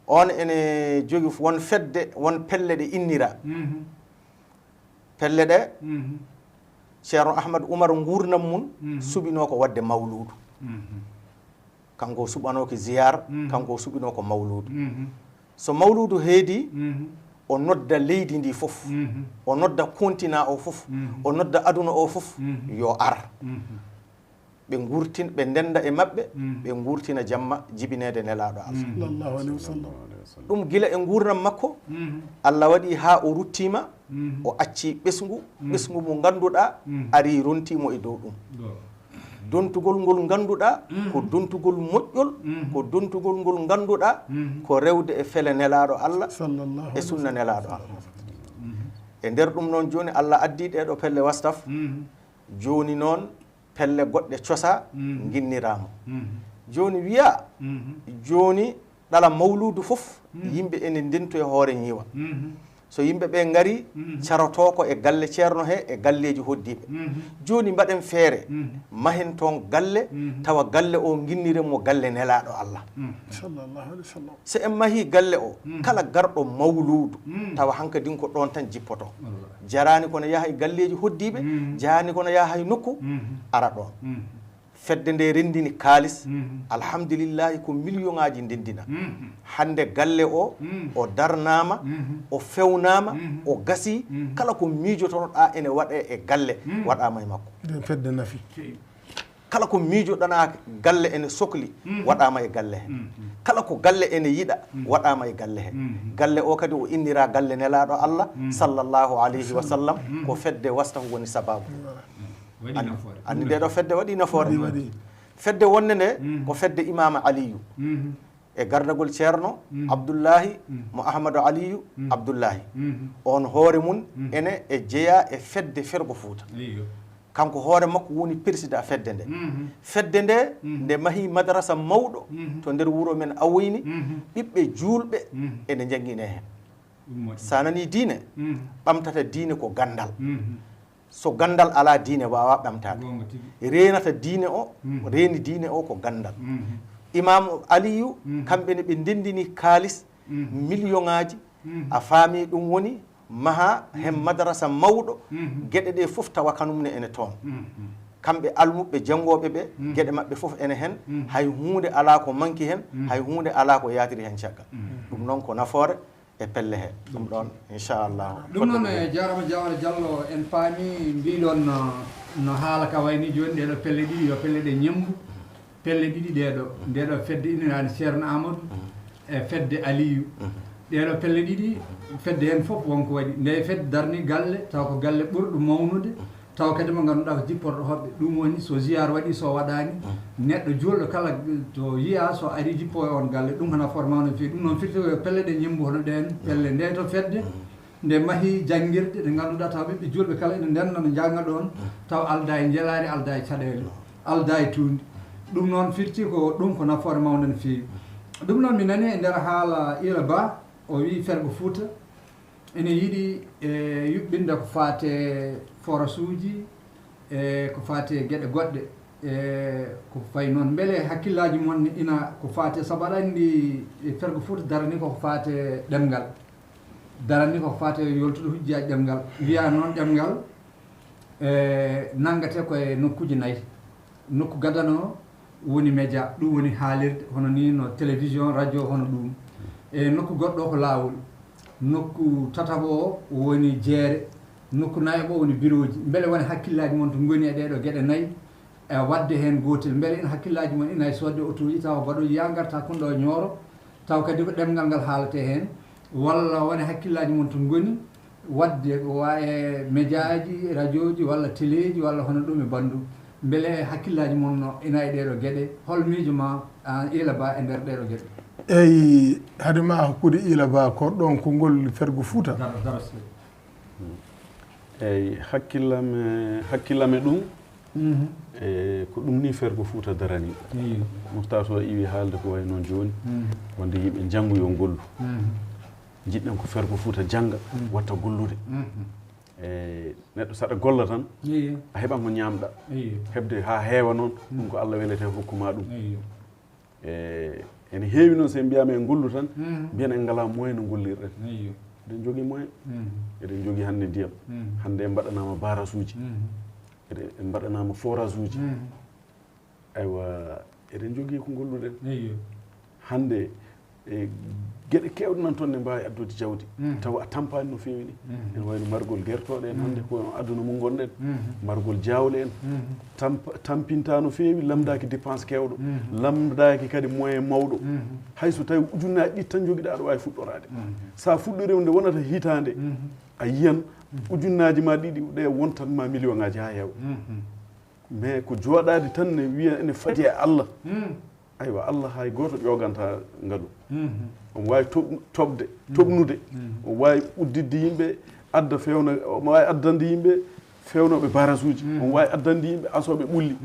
On ene jogi won fedde, won pelle ɗe innira. Pelle ɗe, Ceerno Ahmad Umar nguurndam mum suɓinoo ko waɗde mawluudu. Kanko o suɓanooki ziyaar, kanko o suɓinoo ko mawluudu. So mawluudu heedi, o nodda leydi ndi fof, o nodda continent o fof, o nodda aduna o fof, yo ar. Ɓe ngurtin, ɓe ndenda e maɓɓe, ɓe ngurtina jamma jibineede nelaaɗo Allah. Sallallahu alaihi wasallam. Ɗum gila e nguurndam makko, Allah waɗi haa o ruttiima, o acci ɓesngu, ɓesngu mo ngannduɗaa ari rontii mo e dow ɗum. Dontugol ngol ngannduɗaa ko dontugol moƴƴol, ko dontugol ngol ngannduɗaa ko rewde e fele nelaaɗo Allah Sallallahu e sunna nelaaɗo Allah. E nder ɗum noon jooni Allah addi ɗeeɗo pelle wastaf, jooni noon pelle goɗɗe cosa nginniraama. Jooni wiyaa, jooni ɗala mawluudu fof, yimɓe ene ndentu e hoore ñiiwa. So yimɓe ɓe ngari, carotoo ko e galle ceerno he e galleeji hoddiiɓe. Jooni mbaɗen feere, mahen toon galle, tawa galle o nginniren mo galle nelaaɗo Allah. Sallallahu alaihi wasallam. So en mahii galle o, kala garɗo mawluudu, tawa hankadin ko ɗoon tan jippotoo. Jaraani ko no yaha e galleeji hoddiiɓe, jaraani ko no yaha e nokku, ara ɗoon. Fedde nde renndini kaalis, alhamdulillahi, ko million ŋaaji ndenndina. Hannde galle o, o darnaama, o fewnaama, o gasii, kala ko miijotoɗaa ene waɗee e galle, waɗaama e makko. Nden fedde nafi. Kala ko miijoɗaa galle ene sokli, waɗaama e galle he. Kala ko galle ene yiɗa, waɗaama e galle he. Galle o kadi o innira galle nelaaɗo Allah, sallallahu alayhi wa sallam, ko fedde wastaf woni sababu. Waɗi An-, nafoore. Anndi nde ɗo fedde waɗi nafoore. Waɗi, waɗi. Fedde wonde nde, ko fedde Imaama Aliyu. E gardagol ceerno Abdullahi mo Ahmadu Aliyu Abdullahi. On hoore mum ene e jeyaa e fedde Fergo Fuuta. Iyo. Kanko hoore makko woni président fedde nde. Fedde nde, nde mahi madarasa mawɗo to nder wuro men Awoyni, ɓiɓɓe juulɓe ene njannginee heen. Ɗum moƴƴi. So a nanii diine, ɓamtata diine ko ganndal. So ganndal alaa, diine waawaa ɓamtaade. Goonga tigi. Reenata diine o, reeni diine o ko ganndal. Imaamu Aliyu, kamɓe ne ɓe ndenndini kaalis, million ŋaaji, a faami, ɗum woni maha heen madarasa mawɗo, geɗe ɗe fof tawa kanum ne ene toon. Kamɓe almuɓɓe janngooɓe ɓe, geɗe maɓɓe fof ene heen, hay huunde alaa ko manki heen, hay huunde alaa ko yaatiri heen caggal. Ɗum noon ko nafoore e pelle he. Ɗum ɗoon, inchallah. Ɗum noon, e jaaraama Jawara Jallo, en paami mbiɗon no, no haala ka wayni jooni, ɗeɗo pelle ɗiɗi yo pelle ɗe ñemmbu. Pelle ɗiɗi ɗeɗo, ndeɗo fedde inniraande Ceerno Amadou e fedde Aliyu. Ɗeɗo pelle ɗiɗi, fedde heen fof wonko waɗi. Nde fedde darni galle, taw ko galle ɓurɗo mawnude, taw kadi mo ngannduɗaa ko jipporɗo hoɓɓe. Ɗum woni so ziyaar waɗi, so waɗaani, neɗɗo juulɗo kala to yiya so ari jippo e on galle, ɗum hana forma no feewi. Ɗum noon firti ko yo pelle ɗe ñemmbu hono ɗeen pelle. Nde to fedde, nde mahi janngirɗe ɗe ngannduɗaa taw ɓiɓɓe juulɓe kala ene ndenna no njannga ɗoon, taw aldaa e njelaari, aldaa e caɗeele, aldaa e tuundi. Ɗum noon firti ko ɗum ko nafoore mawnde no feewi. Ɗum noon mi nani e nder haala Ila Ba, o wii Fergo Fuuta ene yiɗi e yuɓɓinde ko faate forasuuji, e ko faate geɗe goɗɗe, e ko fayi noon. Mbele hakkillaaji mon ina ko faate, sabu aɗa anndi e Fergo Fuuta darani ko ko faate ɗemngal, darani ko ko faate yoltude hujjaaji ɗemngal. Wiyaa noon ɗemngal, e, nanngate ko e nokkuuji nayi. Nokku gadano woni média, ɗum woni haalirde, hono ni no télévision, radio, hono ɗum. E nokku goɗɗo ko laawol. Nokku tataɓo o woni jeere. Nokku nayaɓo o woni birooji. Mbele woni hakkillaaji mon to ngoni e ɗeɗo geɗe nayi, e waɗde heen gootel? Mbele ina hakkillaaji mon ina e soodde otooji tawa baɗooji yaa ngarta kon ɗo Ñooro, taw kadi ko ɗemngal ngal haalate heen? Walla woni hakkillaaji mon to ngoni waɗde ko wa-, e médiaji, radioji walla téléji walla hono ɗum e banndum? Mbele hakkillaaji mon no ina e ɗeɗo geɗe? Hol miijo ma, an Ila Ba, e nder ɗeɗo geɗe? Eyi, hade ma hokkude Ila Ba ko ɗon konngol Fergo Fuuta. Daro, daro, sir. Eyi, hakkillam e, hakkillam e ɗum, e ko ɗum ni Fergo Fuuta darani. Eyi. Murta so iwi haalde ko wayi noon jooni, wonde yimɓe njanngu yo ngollu. Njiɗɗen ko Fergo Fuuta jannga, watta gollude. E neɗɗo saɗa golla tan, a heɓan ko ñaamɗa. Eyi. Heɓde haa heewa noon, ɗum ko Allah welete hokku ma ɗum. Eyi. E, ene heewi noon, so en mbiyaama en ngollu tan, mbiyen en ngalaa moyen no ngollirɗen. Eyi. Eɗen njogii moyen. Eɗen njogii hannde ndiyam. Hannde en mbaɗanaama barasuuji. En mbaɗanaama forage uji. Aywa, eɗen njogii ko ngolluɗen. Hannde, e geɗe keewɗe nan toon ne mbaawi addude jawdi, tawa a tampaani no feewi ni. Ene wayno margol gertooɗe en, hannde ko aduna mum ngonɗen. Margol jaawle en, tamp- tampinta no feewi, lamdaaki dépense keewɗo, lamdaaki kadi moyen mawɗo. Hay so tawi ujunnaaji ɗiɗi tan njogiɗa, aɗa waawi fuɗɗoraade. So a fuɗɗoriima nde wonata hitaande, a yiyan ujunnaaji ma ɗiɗi ɗe wontan ma million ŋaaji haa heewa. Mais ko jooɗaade tan ne wiya ene fadi e Allah. Aywa, Allah hay gooto ƴooganta ngalu. Omo waawi toɓ- toɓde, toɓnude. Omo waawi udditde yimɓe, adda fewna, omo waawi addande yimɓe fewnooɓe barasuuji. Omo waawi addande yimɓe asooɓe ɓulli.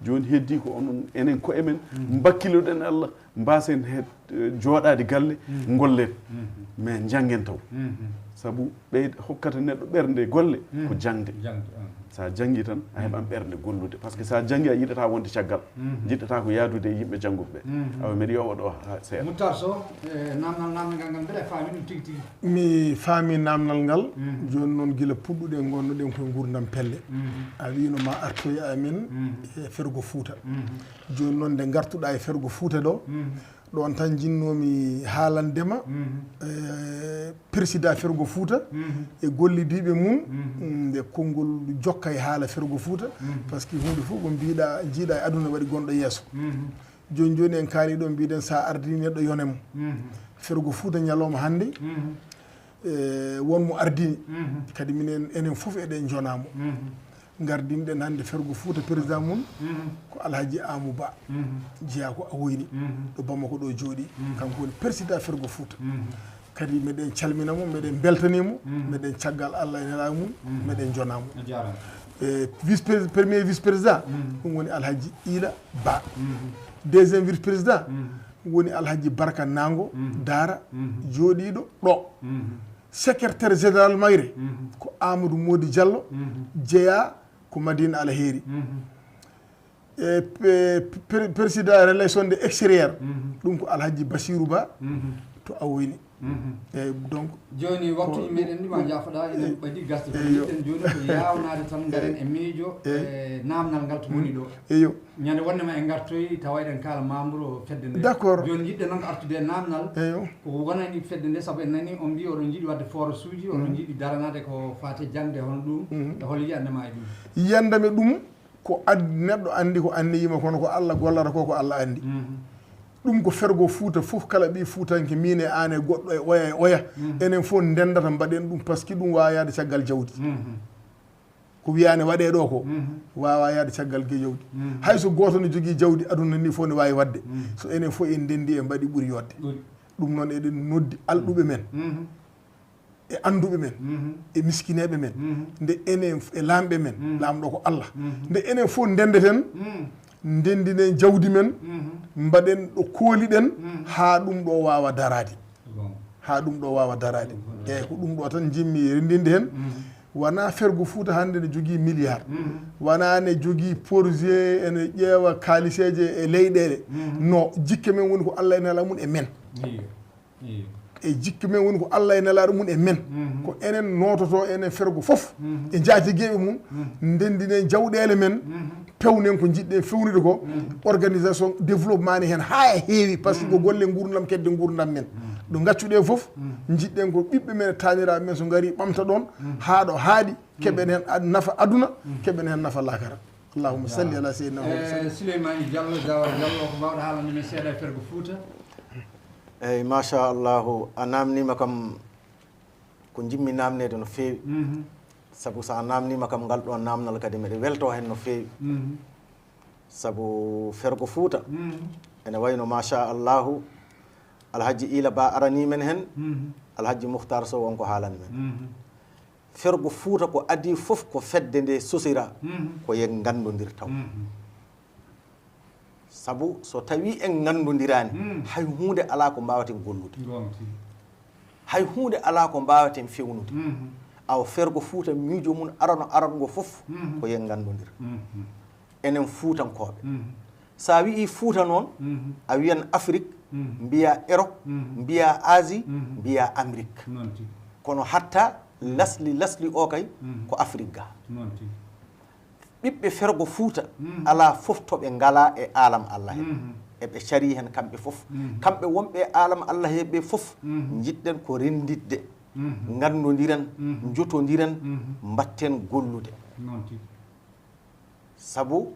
Jooni heddii ko onon, enen koye men mbakkiloɗen Allah, mbaasen he, eh, jooɗaade galle, ngollen. Mais njanngen taw. Sabu ɓeyde hokkata neɗɗo ɓernde golle ko jaŋde. Jaŋde, ah. So a janngii tan, a heɓan ɓernde gollude. Par ce que so a janngii, a yiɗataa wonde caggal. Njiɗataa ko yahdude e yimɓe jannguɓe ɓe. Awa, mbeɗa yowa ɗo haa seeɗa. Moutar Sow, e naamnal, naamnal ngal, ngal, mbeɗa faami ɗum tigi tigi. Mi faami naamnal ngal. Jooni noon, gila puɗɗuɗen, ngonnoɗen koye nguurndam pelle. A wiino ma artoy e amen e Fergo Fuuta. Jooni noon, nde ngartuɗaa e Fergo Fuuta ɗo, ɗoon tan njinnoomi haalande ma, eh, président Fergo Fuuta e gollidiiɓe mum, mm, nde konngol jokka e haala Fergo Fuuta, par ce que huunde fof ko mbiɗa, njiiɗa e aduna waɗi gonɗo yeeso. Jooni jooni en kaali ɗo, mbiɗen so a ardii neɗɗo yone mo. Fergo Fuuta ñalawma hannde, eh, won mo ardini. Kadi minen, enen fof eɗen njona mo. Ngardinɗen hannde Fergo Fuuta, président mum ko Alhaji Amu Ba, jeyaa ko Awoyni, ɗo Bamako ɗo jooɗii. Kanko woni président Fergo Fuuta. Kadi meɗen calmina mo, meɗen mbeltanii mo, meɗen caggal Allah e nelaaɗo mum, meɗen njona mo. A jaaraama. E vice prés-, premier vice président, ɗum woni Alhaji Ila Ba. Deuxième vice président, woni Alhaji Barka Nango Daara, jooɗiiɗo ɗo. Secrétaire général mayre ko Amadou Mody Diallo, jeyaa ko Madina Alheri. E pe-, pe-, président relation de extérieur, ɗum ko Alhaji Bassirou Ba to Awoyni. Eyyi, donc, jooni, waktuuji meɗen ɗi, ma njaafoɗaa, enen ɓadi gasde. Ko eyo. Njiɗɗen jooni ko yaawnaade tan, ngaren e miijo e naamnal ngal to woni ɗo. Eyo. Ñande wonde ma en ngartoy, tawa eɗen kaala membre o fedde nde. D'accord. Jooni njiɗɗen noon artude e naamnal. Eyo. Ko wonani fedde nde, sabu en nani on mbii oɗon njiɗi waɗde forage uji, oɗon njiɗi daranaade ko faati e jaŋde, hono ɗum, e hol yiyannde ma e ɗum? Yiyannde am e ɗum, ko ad-, neɗɗo anndi ko anniyiima, kono ko Allah gollata ko, ko Allah anndi. Ɗum ko Fergo Fuuta fof, kala ɓii Fuutanke, miin e aan e goɗɗo e oya e oya, enen fof ndendata mbaɗen ɗum, par ce que ɗum waawaa yahde caggal jawdi. Ko wiyaane waɗee ɗo ko, waawaa yahde caggal ge jawdi. Hay so gooto ne jogii jawdi aduna ni fof ne waawi waɗde. So enen fof en ndenndi en mbaɗi ɓuri yodde. Ɗum noon eɗen noddi alɗuɓe men. E annduɓe men, e miskineeɓe men, nde enen f-, e laamɓe men, laamɗo ko Allah. Nde enen fof ndenndeten, ndenndinen jawdi men, mbaɗen ɗo kooliɗen, haa ɗum ɗo waawa daraade. Haa ɗum ɗo waawa daraade. Eeyi, ko ɗum ɗo tan njimmi renndinde heen. Wonaa Fergo Fuuta hannde ne jogii milliard. Wonaa ne jogii projet, ene ƴeewa kaaliseeje e leyɗeele. No, jikke men woni ko Allah e nelaaɗo mum e men. Iyo. E jikke men woni ko Allah e nelaaɗo mum e men. Ko enen noototoo, enen Fergo fof, e njaatigeeɓe mum, ndenndinen jawɗeele men, pewnen ko njiɗɗen fewnude ko, organisation développement ne heen haa e heewi, par ce que ko golle nguurndam kedde nguurndam men. Ɗo ngaccuɗen fof, njiɗɗen ko ɓiɓɓe men e taaniraaɓe men so ngarii ɓamta ɗoon, haa ɗo haaɗi, keɓen heen ad-, nafa aduna, keɓen heen nafa laakara. Allahumma salli ala sayyidina Muhammad. Eh, Souleymane Diallo, Jawar Diallo, ko mbaawɗa haalande men seeɗa e Fergo Fuuta? Eeyi, machallahu, a naamniima kam ko njiɗmi naamneede no feewi. Sabu so a naamniima kam ngal ɗoon naamnal kadi, mbeɗa weltoo heen no feewi. Sabu Fergo Fuuta, ene wayno, machallahu, Alhaji Ila Ba aranii men heen, Alhaji Muhtar Sow won ko haalani men. Fergo Fuuta ko adii fof ko fedde nde sosiraa, ko yo en nganndondir taw. Sabu so tawii en nganndondiraani, hay huunde alaa ko mbaawaten gollude. Hay huunde alaa ko mbaawaten fewnude. Awa Fergo Fuuta miijo mum arano arango fof ko yo en nganndondir. Enen Fuutankooɓe. So a wiyi Fuuta noon, a wiyan Afrik, mbiya Erop, mbiya Asie, mbiya Amrik. Kono hatta lasli, lasli o kay ko Afrik ga. Ɓiɓɓe Fergo Fuuta, alaa fof to ɓe ngalaa e aalam Allah he. Eɓe carii heen kamɓe fof. Kamɓe wonɓe e aalam Allah he ɓe fof, njiɗɗen ko rennditde, nganndondiren, njotondiren, mbaɗten gollude. Sabu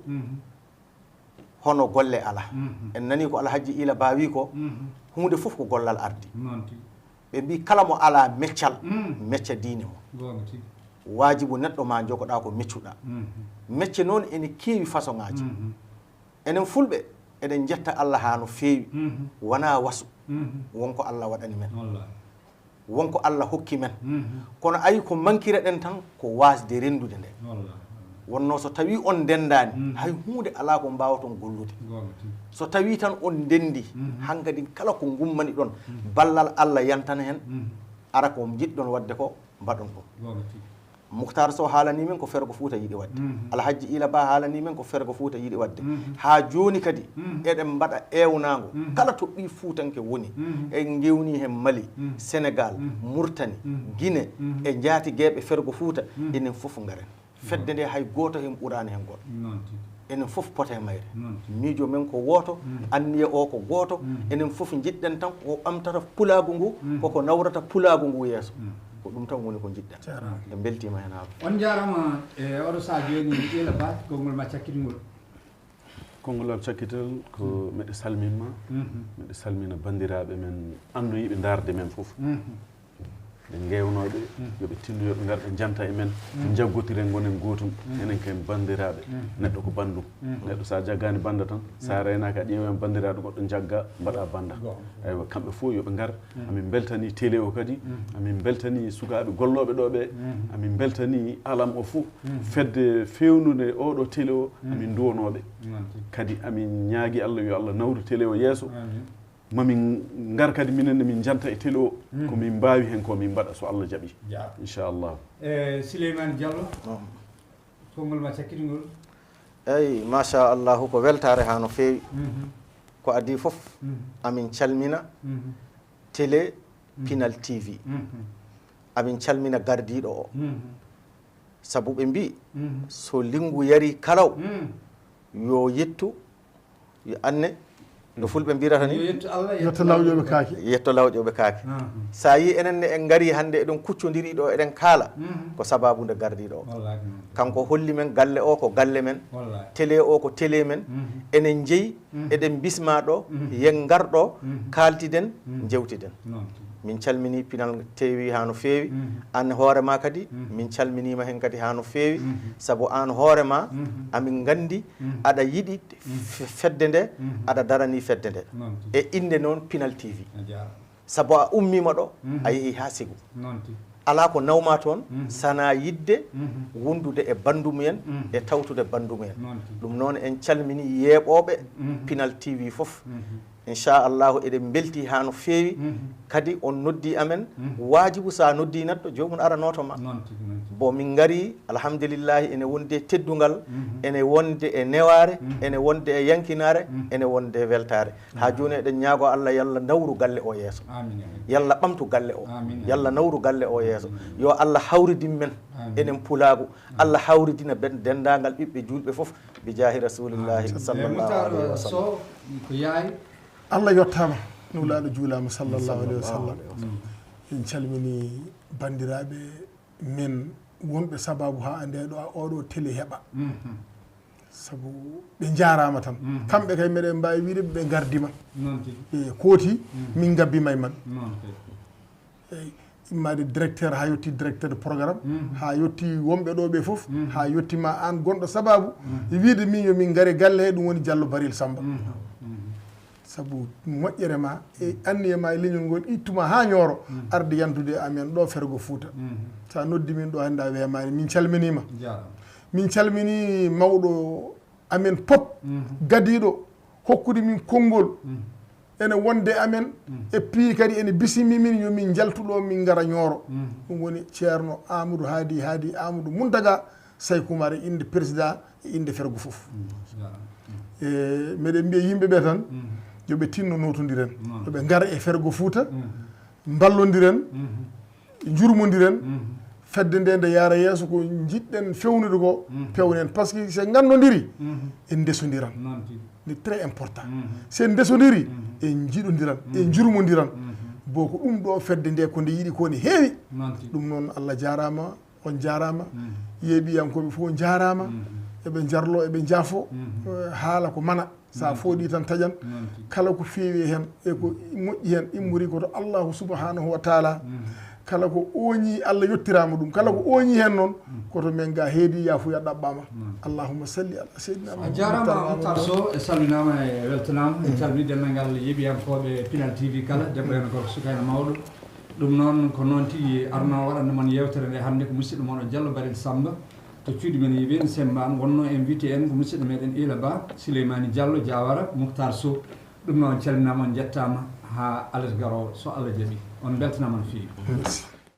hono golle alaa. En nanii ko Alhajji Ila Ba wii ko, huunde fof ko gollal ardi. Ɓe mbii kala mo alaa meccal, mecca diine mum. Waajibu neɗɗo ma jogoɗaa ko meccuɗaa. Mecce noon ene keewi façon ŋaaji. Enen Fulɓe, eɗen njetta Allah haa no feewi. Wonaa wasu. Won ko Allah waɗani men. Won ko Allah hokki men. Kono ayi ko mankireɗen tan ko waasde renndude nde. Wonnoo so tawii on ndenndaani, hay huunde alaa ko mbaawaton gollude. So tawii tan on ndenndii, hankadi kala ko ngummaniɗon, ballal Allah yantana heen, ara ko njiɗɗon waɗde ko, mbaɗon ɗum. Mukhtar Sow haalanii men ko Fergo Fuuta yiɗi waɗde. Alhajji Ila Ba haalanii men ko Fergo Fuuta yiɗi waɗde. Haa jooni kadi, eɗen mbaɗa eewnaango. Kala to ɓii Fuutanke woni, en ngewnii heen Mali, Senegaal, Murtani, Gine, e njaatigeeɓe Fergo Fuuta, enen fof ngaren. Fedde nde hay gooto heen ɓuraani heen gooto. Enen fof pote mayre. Miijo men ko wooto, anniya o ko gooto. Enen fof njiɗɗen tan ko ɓamtata pulaagu ngu, koko nawrata pulaagu ngu yeeso. Ko ɗum tan woni ko njiɗɗen. En mbeltiima heen haa. On njaaraama e oɗo sahaa jooni, Ila Ba, konngol ma cakkitgol. Konngol am cakkital ko miɗo salmin ma, miɗo salmina banndiraaɓe men, annduyiiɓe ndaarde men fof. Ɓe ngeewnooɓe, yo ɓe tinno, yo ɓe ngar ɓe njanta e men, njaggotiren, ngonen gootum. Enen ken banndiraaɓe, neɗɗo ko banndum. Neɗɗo so a jaggaani bannda tan, so a reenaaki a ƴeewan banndiraaɗo goɗɗo njagga, mbaɗa bannda. Eywa, kamɓe fof yo ɓe ngar. Amin mbeltanii télé o kadi, amin mbeltanii sukaaɓe gollooɓe ɗo ɓe, amin mbeltanii alam o fof. Fedde feewnunde oɗo télé o, amin nduwanooɓe. Kadi amin ñaagi Allah yo Allah nawru télé o yeeso. Mamin ngar kadi minen ne min njanta e télé o, ko min mbaawi heen ko min mbaɗa so Allah jaɓi. Inchallah. E Souleymane Diallo, konngol ma cakkitgol. Eyi, machallahu, ko weltaare haa no feewi. Ko adii fof, amin calmina télé Pinal T V. Amin calmina gardiiɗo o. Sabu ɓe mbii, so linngu yarii kalaw, yo yettu, yo anne, no Fulɓe mbirata ni, yetto lawƴooɓe kaake. Yetto lawƴooɓe kaake. So a yii enen ne en ngarii hannde eɗen kuccondiri ɗo, eɗen kaala, ko sababu nde gardiiɗo o. Kanko holli men galle o ko galle men, télé o ko télé men, enen njeyi, eɗen mbismaa ɗo, yen ngar ɗo, kaaltiden, njewtiden. Min calminii Pinal T V haa no feewi. Aan hoore maa kadi, min calminiima heen kadi haa no feewi. Sabu aan hoore maa, amin nganndi aɗa yiɗi fe-, fedde nde, aɗa daranii fedde nde. E innde noon Pinal T V. Sabu a ummiima ɗo, a yehii haa Ségou. Alaa ko nawmaa toon, sanaa yiɗde wondude e banndumuyen, e tawtude banndumuyen. Ɗum noon en calminii yeeɓooɓe Pinal T V fof. Inchallahu, eɗen mbeltii haa no feewi. Kadi on noddii amen, waajibu so a noddii neɗɗo, joomum ara nooto ma. Bon, min ngarii, alhamdulillahi, ene wondi e teddungal, ene wonde e newaare, ene wonde e yankinaare, ene wonde e weltaare. Haa jooni eɗen ñaagoo Allah yalla nawru galle o yeeso. Yalla ɓamtu galle o. Yalla nawru galle o yeeso. Yo Allah hawridin men, enen pulaagu. Allah hawridina ben-, denndaangal ɓiɓɓe juulɓe fof, bi jaahi Rasulillahi sallallahu alayhi wa sallam. Ko yaay. Allah yottaama, Nulaaɗo juulaama sallallahu alayhi wa sallam. En calminii banndiraaɓe men wonɓe sababu haa nde ɗo, oɗo télé heɓa. Sabu ɓe njaaraama tan. Kamɓe kay meɗen mbaawi wiide ɓe ngardiima. Ɓe kooti, min ngabbima e maɓɓe. Eyi, immaade directeur haa yotti directeur de programme, haa yotti wonɓe ɗo ɓe fof, haa yotti ma aan gonɗo sababu, e wiide min yo min ngare galle he, ɗum woni Diallo Baril Samba. Sabu moƴƴere ma, e anniya ma, e leñol ngol, ittuma haa Ñooro, arde yantude e amen ɗo Fergo Fuuta. So a noddi min ɗo hannde a wemaani, min calminiima. Min calminii mawɗo amen pop, gadiiɗo, hokkude min konngol, ene wonde amen, e piyi kadi ene bisimi min yo min njaltu ɗo, min ngara Ñooro. Ɗum woni Ceerno Amadou Haadi, Haadi Amadou Muntaga, Sayku Umar e innde président, e innde Fergo fof. E meɗen mbiya yimɓe ɓe tan, yo ɓe tinno nootondiren, yo ɓe ngar e Fergo Fuuta, mballondiren, njurmondiren, Fedde nde nde yaara yeeso, ko njiɗɗen fewnude ko, pewnen. Parce que so en nganndondiri, en ndesondiran. Noon tigi. C'est très important. So en ndesondiri, en njiɗondiran, en njurmondiran. Bo ko ɗum ɗo fedde nde ko nde yiɗi ko ne heewi. Noon tigi. Ɗum noon, Allah jaaraama, on jaaraama. Yeeɓiyankooɓe fof njaaraama. Eɓe njarlo, eɓe njaafo. Eh, haala ko mana. Sa fooɗi tan taƴan. Noon tigi. Kala ko feewi heen e ko moƴƴi heen immori ko to Allahu subhanahu wa taala. Kala ko ooñi, Allah yottiraama ɗum. Kala ko ooñi heen noon, ko to men ga heedi, yaafuya ɗaɓɓaama. Allahumma salli ala sayyidina A Muhammad jaaraama, Muhtar Muhtar Mamadou. Sow, e salminaama e weltanaama. En calmini denndangal yeeɓiyankooɓe Pinal T V kala, debbo heen, gorko, suka heen, mawɗo. Ɗum noon, ko noon tigi arno waɗande mon yeewtere nde hannde, ko musidɗo mon o Diallo Barel Samba to cuuɗi men Yubeen Sembaan, wonno invité en ko musidɗo meɗen Ila Ba, Souleymani Diallo, Diawara, Muhtar Sow. Ɗum noon, calminaama, on njettaama haa alet garoowo, so Allah jaɓi. On mbeltanaama no feewi. Merci.